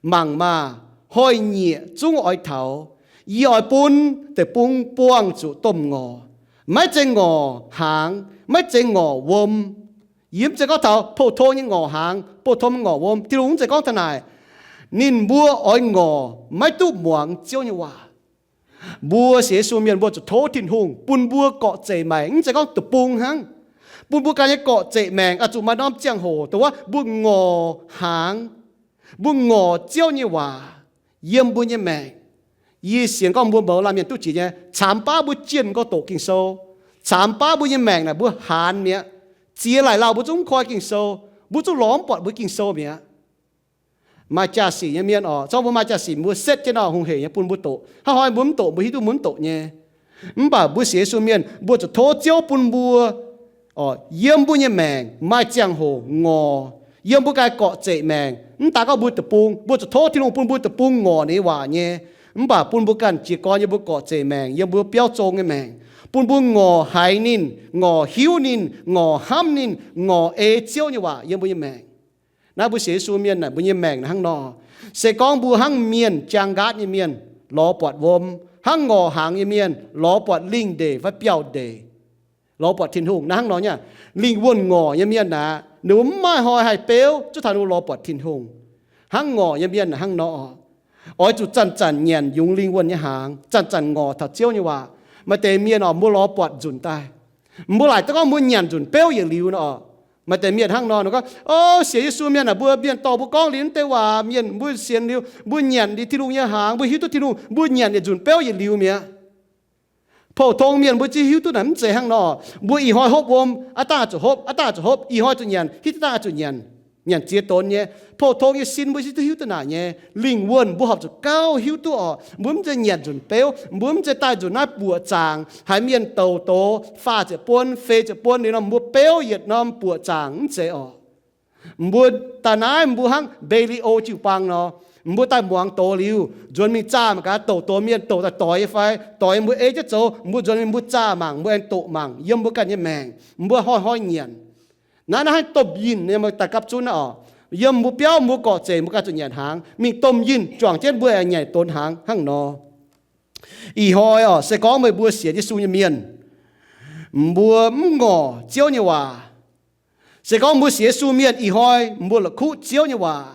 Mangc maah! Hnoi-nyieqc zungv oix taux, yie oix bun deic-bung buangh zuqc domh ngorc. Maiv zeiz ngorc hnaangx, maiv zeiz ngorc wuom. Yie mv zeiz gorngv taux pou-tong nyei ngorc hnaangx, pou-tong nyei ngorc wuom. Tin-Hungh mv zeiz gorngv taux naaic. Ninh mbuo oix ngorc maiv duqv muangx Ziouv nyei waac. Mbuo sienx Yesu mienh mbuo zuqc tov Tin-Hungh bun mbuo gorqv-zeic maengc, mv zeiz gorngv deic-bung hnangv. Bun mbuo ganh nyei gorqv-zeic maengc oix zuqc maaih norm ziangh hoc dongh wuov mbuo ngorc hnaangx, mbuo ngorc Ziouv nyei waac yiem mbuo nyei maengc. Yie sienx gorngv mbuo mouz laanh mienh duqv jiex nyei, caamx baav mbuo jienh gorngv doqc Ging-Sou, caamx baav mbuo nyei maengc naaic mbuo haanz mi'aqv. Ziex laaic lauh mbuo zungv mv koi Ging-Sou, mbuo zungv lorz mv buatc mbuo Ging-Sou mi'aqv. Maaih jaa-sic nyei mienh orqc, zorqv mbuo maaih jaa-sic mbuo setv jienv nor hungh heic nyei bun mbuo doqc. Hnangv hnoi mbuo mv doqc, mbuo hiuv duqv mbuo mv doqc nyei. Mv baac mbuo sienx Yesu mienh mbuo zuqc tov Ziouv bun mbuo, orqc, yiem mbuo nyei maengc maaih ziangh hoc ngorc, yiem mbuo ganh gorqv-zeic maengc. Mv daaih gorngv mbuo deic-bung, mbuo zuqc tov Tin-Hungh bun mbuo deic-bung ngorc ninh nyei waac nyei. Mv baac bun mbuo ganh jiez gorn yiem mbuo gorqv-zeic maengc, yiem mbuo biauv zong nyei maengc, bun mbuo ngorc haiz ninh, ngorc hiuv ninh, ngorc hnamv ninh, ngorc ei Ziouv nyei waac yiem mbuo nyei maengc. Naaiv mbuo sienx Yesu mienh naaic, mbuo nyei maengc naaic hnangv nor. Se gorngv mbuo hnangv mienh, jaang nqaatv nyei mienh, lorz buatc wuom, hnangv ngorc hnaangx nyei mienh lorz buatc lingh ndeic fai biauv ndeic, lorz buatc Tin-Hungh. Naaiv hnangv nor nyei aqv. Lingh wuonh ngorc nyei mienh aeqv, ninh mbuo mv maaih hnoi haih beuv zuov taux ninh mbuo lorz buatc Tin-Hungh. Hnangv ngorc nyei mienh hnangv nor, oix zuqc zanc-zanc nyanc yungz lingh wuonh nyei hnaangx, zanc-zanc ngorc taux Ziouv nyei waac. Maaih deix mienh orqc, mbuo lorz buatc nzunc daaih, mbuo laaic duqv gorngv mbuo nyanc nzunc beuv yietc liuz nor. Maaih deix mienh hnangv nor, ninh gorngv, O, sienx Yesu mienh aah, mbuo mienh dorh mbuo gorngv liuz naaiv deix waac, mienh mbuo sienx liuz, mbuo nyanc liuz Tin-Hungh nyei hnaangx, mbuo hiuv duqv Tin-Hungh, mbuo nyanc yietc nzunc beuv yietc liuz mi'aqv. Pou-tong mienh mbuo zungv hiuv duqv naaic mv zeiz hnangv nor. Mbuo ih hnoi hopv wuom, aav dangh zuqc hopv, aav dangh zuqc hopv, ih hnoi zuqc nyanc, hiuv duqv dangh zuqc nyanc, nyanc ziex donx nyei. Pou-tong nyei sin mbuo zungv hiuv duqv naaic nyei. Lingh wuonh mbuo horpc zuqc gauh hiuv duqv orqc, mbuo mv zeiz nyanc nzunc beuv, mbuo mv zeiz daaih nzunc naaiv buoqc zaangc haiz mienh douc doz, faah ziepc buon, feix ziepc buon liuz nor, mbuo beuv yietc norm buoqc zaangc mv zeiz orqc. Mbuo daaih naaiv mbuo hnangv Mbe^li^o jiu-baang nor, mbuo daaih muangx doz liuz, nzuonx mingh zaah mangc gaax douc doz mienh douc daaih doix nyei fai, doix mbuo ei jienv zoux, mbuo nzuonx mingh mbuo zaah mangc, mbuo aengx doqc mangc yiem mbuo ganh nyei maengc, mbuo hnoi-hnoi nyanc. Naaiv naaiv hnangv domh yinh nyei, daaih gapv zunv orqc, yiem mbuo biauv mbuo gorqv-zeic mbuo ganh zuqc nyanc hnaangx, mingh domh yinh juangc jienv mbuo aengx nyanc donx hnaangx hnangv nor. Ih hnoi orqc, se gorngv meih mbuo sienx Yesu nyei mienh, mbuo mv ngorc Ziouv nyei waac. Se gorngv mbuo sienx Yesu mienh ih hnoi mbuo la'kuqv Ziouv nyei waac,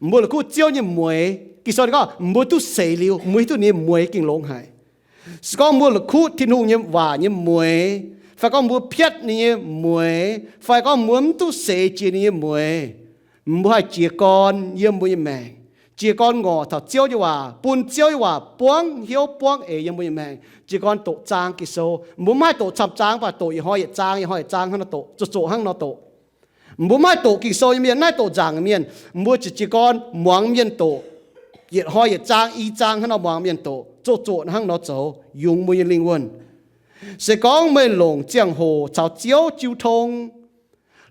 mbuo la'kuqv Ziouv nyei mueix. Ging-Sou ninh gorngv mbuo duqv seix liuz, mbuo hiuv duqv ninh nyei mueix gengh longx haic. Se gorngv mbuo la'kuqv Tin-Hungh nyei waac nyei mueix, fai gorngv mbuo piatv ninh nyei mueix, fai gorngv mbuo mv duqv seix jiex ninh nyei mueix, mbuo haih jiez gorn yiem mbuo nyei maengc, jiez gorn ngorc taux Ziouv nyei waac, bun Ziouv nyei waac buangv hnyouv buangv eix yiem mbuo nyei maengc, jiez gorn doqc zaang Ging-Sou. Mbuo mv haih doqc camv zaang, mv baac doqc yietc hnoi yietc zaang, yietc hnoi yietc zaang hnangv nor doqc, zuqc zoqc hnangv nor doqc. Mbuo mv haih doqc Ging-Sou nyei mienh, mv haih doqc nzaangc nyei mienh, mbuo ziouc jiez gorn muangx mienh doqc, yietc hnoi yietc zaang, i zaang hnangv nor muangx mienh doqc, zoqc zoqc hnangv nor zoux, yungz mbuo nyei lingh wuonh. Se gorngv meih longc ziangh hoc caux Ziouv jiu tong,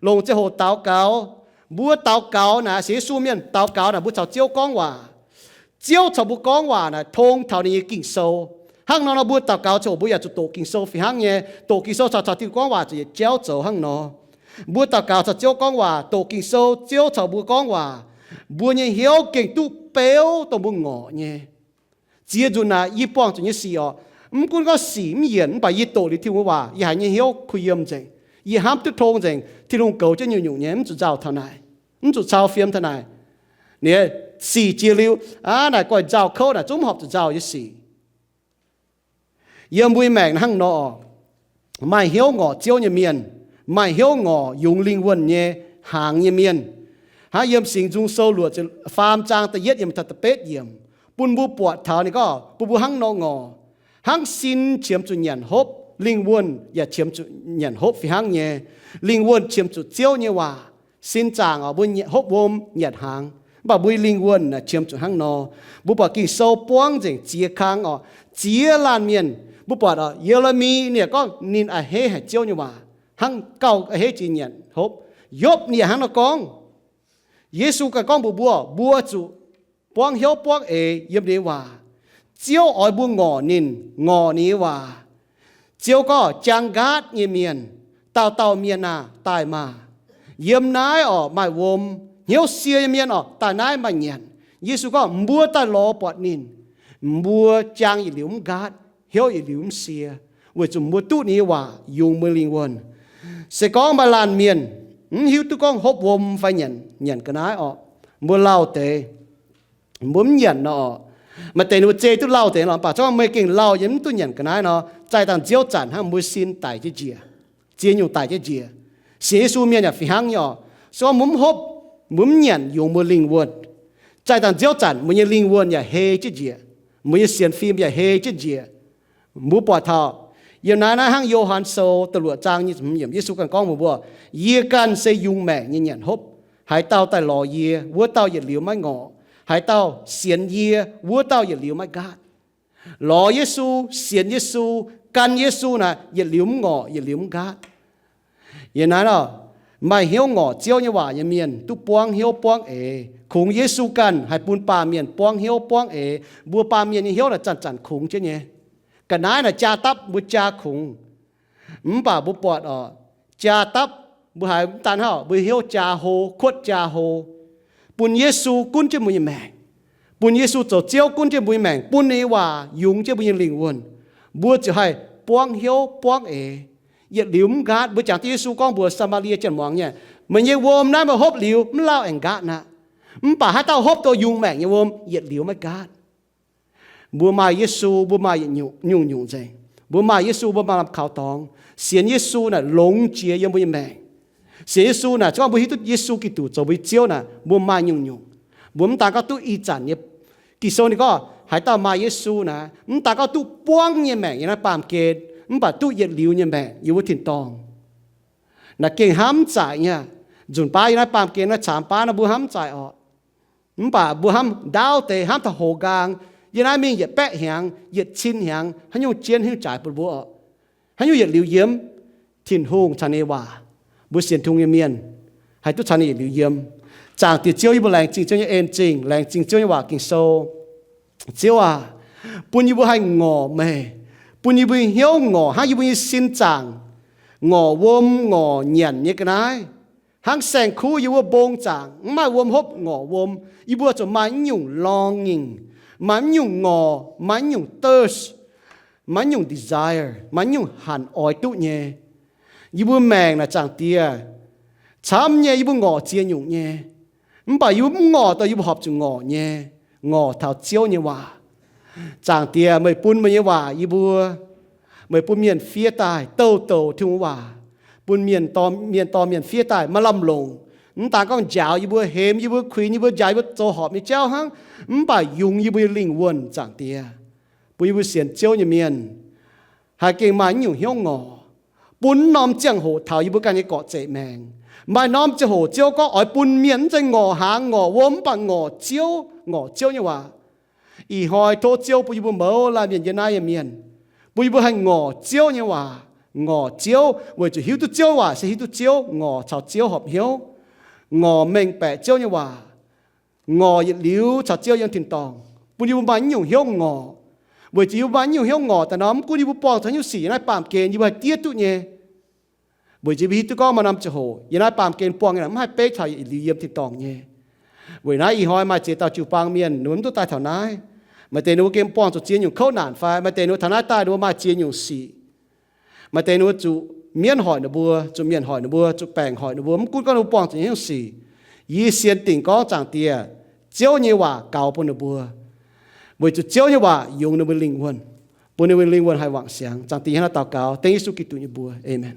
longc ziangh hoc daux gaux, mbuo daux gaux naaic, sienx Yesu mienh daux gaux naaic, mbuo caux Ziouv gorngv waac. Ziouv caux mbuo gorngv waac naaic tong taux ninh nyei Ging-Sou. Hnangv nor nor mbuo daux gaux ziangh hoc mbuo yaac zuqc doqc Ging-Sou fih hnangv nyei, doqc Ging-Sou caux, caux Tin-Hungh gorngv waac zuqc yietc jauv zoux hnangv nor. Mbuo daux gaux caux Ziouv gorngv waac, doqc Ging-Sou, Ziouv caux mbuo gorngv waac, mbuo nyei hnyouv gengh duqv beuv dongh mbuo ngorc nyei. Ziex nzunc naaic yie buangh zuqc nyei sic orqc, mv gunv gorngv sic mv yienc, mv baac yie doqc liuz Tin-Hungh waac, yie haiz nyei hnyouv kuh yiem nzengc. Yie hnamv duqv tong nzengc, Tin-Hungh goux jienv nyungc-nyungc nyei, mv zuqc nzauh taux naaic, mv zuqc cau fiem taux naaic. Ninh sic jiex liuz, aav, naaic goiv nzauh kouv naaic, zungv mv horpc zuqc nzauh nyei sic. Yiem mbuo nyei maengc hnangv nor, maaih hnyouv ngorc Ziouv nyei mienh, maaih hnyouv ngorc yungz lingh wuonh nyei hnaangx nyei mienh, hnangv yiem Singx Nzung Sou luoqc ziepc faam zaang da'yietv yiemc taux da'betv yiemc, bun mbuo buatc taux ninh gorngv bun mbuo hnangv nor ngorc. Hnangv sin qiemx zuqc nyanc hopv, lingh wuonh yaac qiemx zuqc nyanc hopv fih hnangv nyei. Lingh wuonh qiemx zuqc Ziouv nyei waac. Sin zaangc orqc, mbuo hopv wuom nyanc hnaangx, mv baac mbuo lingh wuonh naaic qiemx zuqc hnangv nor. Mbuo buatc Ging-Sou buangv nzengc ziex kang orqc, ziex laanh mienh, Mbuo buatc oc, Ye^le^mi ninh yaac gorngv ninh a'hneiv haic Ziouv nyei waac, hnangv gauh a'hneiv jiex nyanc hopv. Yopv ninh yaac hnangv nor gorngv. Yesu ganh gorngv mbuox mbuo, mbuo zuqc buangv hnyouv buangv eix yiem ninh nyei waac. Ziouv oix mbuo ngorc ninh, ngorc ninh nyei waac. Ziouv gorngv, jang nqaatv nyei mienh, dauh dauh mienh aah, daaih maah! Yiem naaiv oc, maaih wuom. Hnyouv sie nyei mienh oc, daaih naaiv maaih nyanc. Yesu gorngv, mbuo daaih lorz buatc ninh, mbuo jang yietc liuz mv nqaatv, hnyouv yietc liuz mv sie, weic zuqc mbuo duqv ninh nyei waac yungz mbuo lingh wuonh. Se gorngv maaih laanh mienh mv hiuv duqv gorngv hopv wuom fai nyanc, nyanc ga'naaiv orqc, mbuo lauh deix, mbuo mv nyanc nor orqc, maaih deix ninh mbuo zei duqv lauh deix lorqc, mv baac se gorngv meih gengh lauh yiem mv duqv nyanc ga'naaiv nor, zaih dangh nziouv zanc hnangv mbuo sin daic jienv njiec, ziex nyungc daic jienv njiec. Sienx Yesu mienh yaac fih hnangv nyei orqc. Se gorngv mbuo mv hopv, mbuo mv nyanc yungz mbuo lingh wuonh, zaih dangh nziouv zanc mbuo nyei lingh wuonh yaac hei jienv njiec, mbuo nyei sienx fim yaac hei jienv njiec. Mbuo buatc taux yiem naaiv, naaiv hnangv Yo^han Sou da'luoqc zaang nyic ziepc hmz yiemc, Yesu ganh gorngv mbuox mbuo, yie ganh se yungz maengc nyei nyanc hopv. Haaix dauh daaih lorz yie, wuov dauh yietc liuz maiv ngorc. Haaix dauh sienx yie, wuov dauh yietc liuz maiv nqaatv. Lorz Yesu, sienx Yesu, gan Yesu naaic, yietc liuz mv ngorc, yietc liuz mv nqaatv. Yie naaiv nor, maaih hnyouv ngorc Ziouv nyei waac nyei mienh duqv buangv hnyouv buangv eix. Kungx Yesu ganh haih bun baamh mienh buangv hnyouv buangv eix. Mbuo baamh mienh nyei hnyouv naaic zanc-zanc kungx jienv nyei. Ga'naaiv naaic jaa dapv mbuo jaa kungx. Mv baac mbuo buatc oc, jaa dapv mbuo haiz mv daan hnangv, mbuo hnyouv jaa hlo, kuotv jaa hlo, bun Yesu gunv jienv mbuo nyei maengc, bun Yesu zoux Ziouv gunv jienv mbuo nyei maengc, bun ninh nyei waac yungz jienv mbuo nyei lingh wuonh, mbuo ziouc haih buangv hnyouv buangv eix. Yietc liuz mv nqaatv. Mbuo jangx duqv Yesu gorngv mbuox Saa^maa^lie Janx-muangz nyei, meih nyei wuom naaiv meih hopv liuz mv lauh aengx nqaatv aqv. Mv baac haaix dauh hopv duqv yungz maengc nyei wuom, yietc liuz maiv nqaatv. Mbuo maaih Yesu, mbuo maaih yietc nyungc, nyungc-nyungc nzengc. Mbuo maaih Yesu, mbuo maaih lamh kaux dorngx. Sienx Yesu naaic longx jiex yiem mbuo nyei maengc. Sienx Yesu naaic, se gorngv mbuo hiuv duqv Yesu Giduc zoux mbuo nyei Ziouv naaic, mbuo maaih nyungc-nyungc. Mbuo mv daan gorngv duqv ih zanc nyei. Ging-Sou ninh gorngv haaix dauh maaih Yesu naaic, mv daan gorngv duqv buangv nyei maengc yiem naaiv baamh gen, mv baac duqv yietc liuz nyei maengc yiem wuov tin-dorngh. Naaic gengh hnamv mv zaic nyei. Nzunc baav yiem naaiv baamh gen naaiv caamx baav naaiv mbuo hnamv mv zaic orqc. Mv baac mbuo hnamv ndaauv deix, hnamv taux houx nqaang, yie naaiv mingh yietc baeqv hnyangx, yietc cin hnyangx, haaix nyungc jienv, haaix nyungc jaaix bun mbuo orqc, haaix nyungc yietc liuz yiem. Tin-Hungh caux ninh nyei waac, mbuo sienx Tin-Hungh nyei mienh haih duqv caux ninh yietc liuz yiem. Zaangc Diex Ziouv, yie mbuo laengz zingh Ziouv nyei en-zingh, laengz zingh Ziouv nyei waac Ging-Sou. Ziouv aac, bun yie mbuo haih ngorc meih, bun yie mbuo nyei hnyouv ngorc hnangv yie mbuo nyei sin zaangc ngorc wuom ngorc nyanc nyei ga'naaiv. Hnangv saeng-kuv yiem wuov mbong zaangc mv maaih wuom hopv ngorc wuom, yie mbuo zuqc maaih mv nyungc longing, maaih mv nyungc ngorc, maaih mv nyungc thirst, maaih mv nyungc desire, maaih mv nyungc hanc oix duqv nyei. Yie mbuo maengc naaic, Zaangc Diex, camv nyei yie mbuo ngorc ziex nyungc nyei, mv baac yie mbuo mv ngorc dongh yie mbuo horpc zuqc ngorc nyei, ngorc taux Ziouv nyei waac. Zaangc Diex, meih bun meih nyei waac yie mbuo, meih bun mienh fiev daaih, douh douc Tin-Hungh waac, bun mienh dorh, mienh dorh mienh fiev daaih maaih lamh longc. Mv daan gorngv njaaux yie mbuo, hemx yie mbuo, kuinx yie mbuo, njaaux yie mbuo zoux horpc nyei jauv hnangv, mv baac yungz yie mbuo nyei lingh wuonh, Zaangc Diex, bun yie mbuo sienx Ziouv nyei mienh haih gengh maaih mv nyungc hnyouv ngorc, bun norm ziangh hoc taux yie mbuo ganh nyei gorqv-zeqc maengc. Maaih norm ziangh hoc Ziouv gorngv oix bun mienh mv zeiz ngorc hnaangx ngorc wuom, mv baac ngorc Ziouv, ngorc Ziouv nyei waac. Ih hnoi tov Ziouv bun yie mbuo mouz laanh mienh yiem naaiv nyei mienh, bun yie mbuo haih ngorc Ziouv nyei waac, ngorc Ziouv weic zuqc hiuv duqv Ziouv waac se hiuv duqv Ziouv, ngorc caux Ziouv horpc hnyouv, ngorc mengh baeqc Ziouv nyei waac, ngorc yietc liuz caux Ziouv yiem tin-dorngh, bun yie mbuo maaih mv nyungc hnyouv ngorc. Weic zuqc yie mbuo maaih mv nyungc hnyouv ngorc daaih nor, mv gunv yie mbuo buangh zuqc haaix nyungc sic yiem naaiv baamh gen, yie mbuo haih diev duqv nyei. Weic zuqc yie mbuo hiuv duqv gorngv maaih norm ziangh hoc yiem naaiv baamh gen buangh nyei mv haih beiv taux yietc liuz yiem tin-dorngh nyei. Weic naaiv ih hnoi maaih ziex dauh jiu-baang mienh ninh mbuo mv duqv daaih taux naaiv. Maaih deix ninh mbuo gengh buangh zuqc ziex nyungc kouv naanc fai maaih deix ninh mbuo taux naaiv daaih ninh mbuo maaih ziex nyungc sic. Maaih deix ninh mbuo zuqc mienv hoic ninh mbuo, zuqc mienh hoic ninh mbuo, zuqc baengc hoic ninh mbuo, mv gunv gorngv ninh mbuo buangh zuqc haaix nyungc sic, yie sienx dingc gorngv Zaangc Diex, Ziouv nyei waac gaux bun ninh mbuo, weic zuqc Ziouv nyei waac yungz ninh mbuo lingh wuonh, bun ninh mbuo lingh wuonh haih wangc siangx. Zaangc Diex, hnangv naaiv daux gaux dengv Yesu Giduc nyei mbuox, aamen.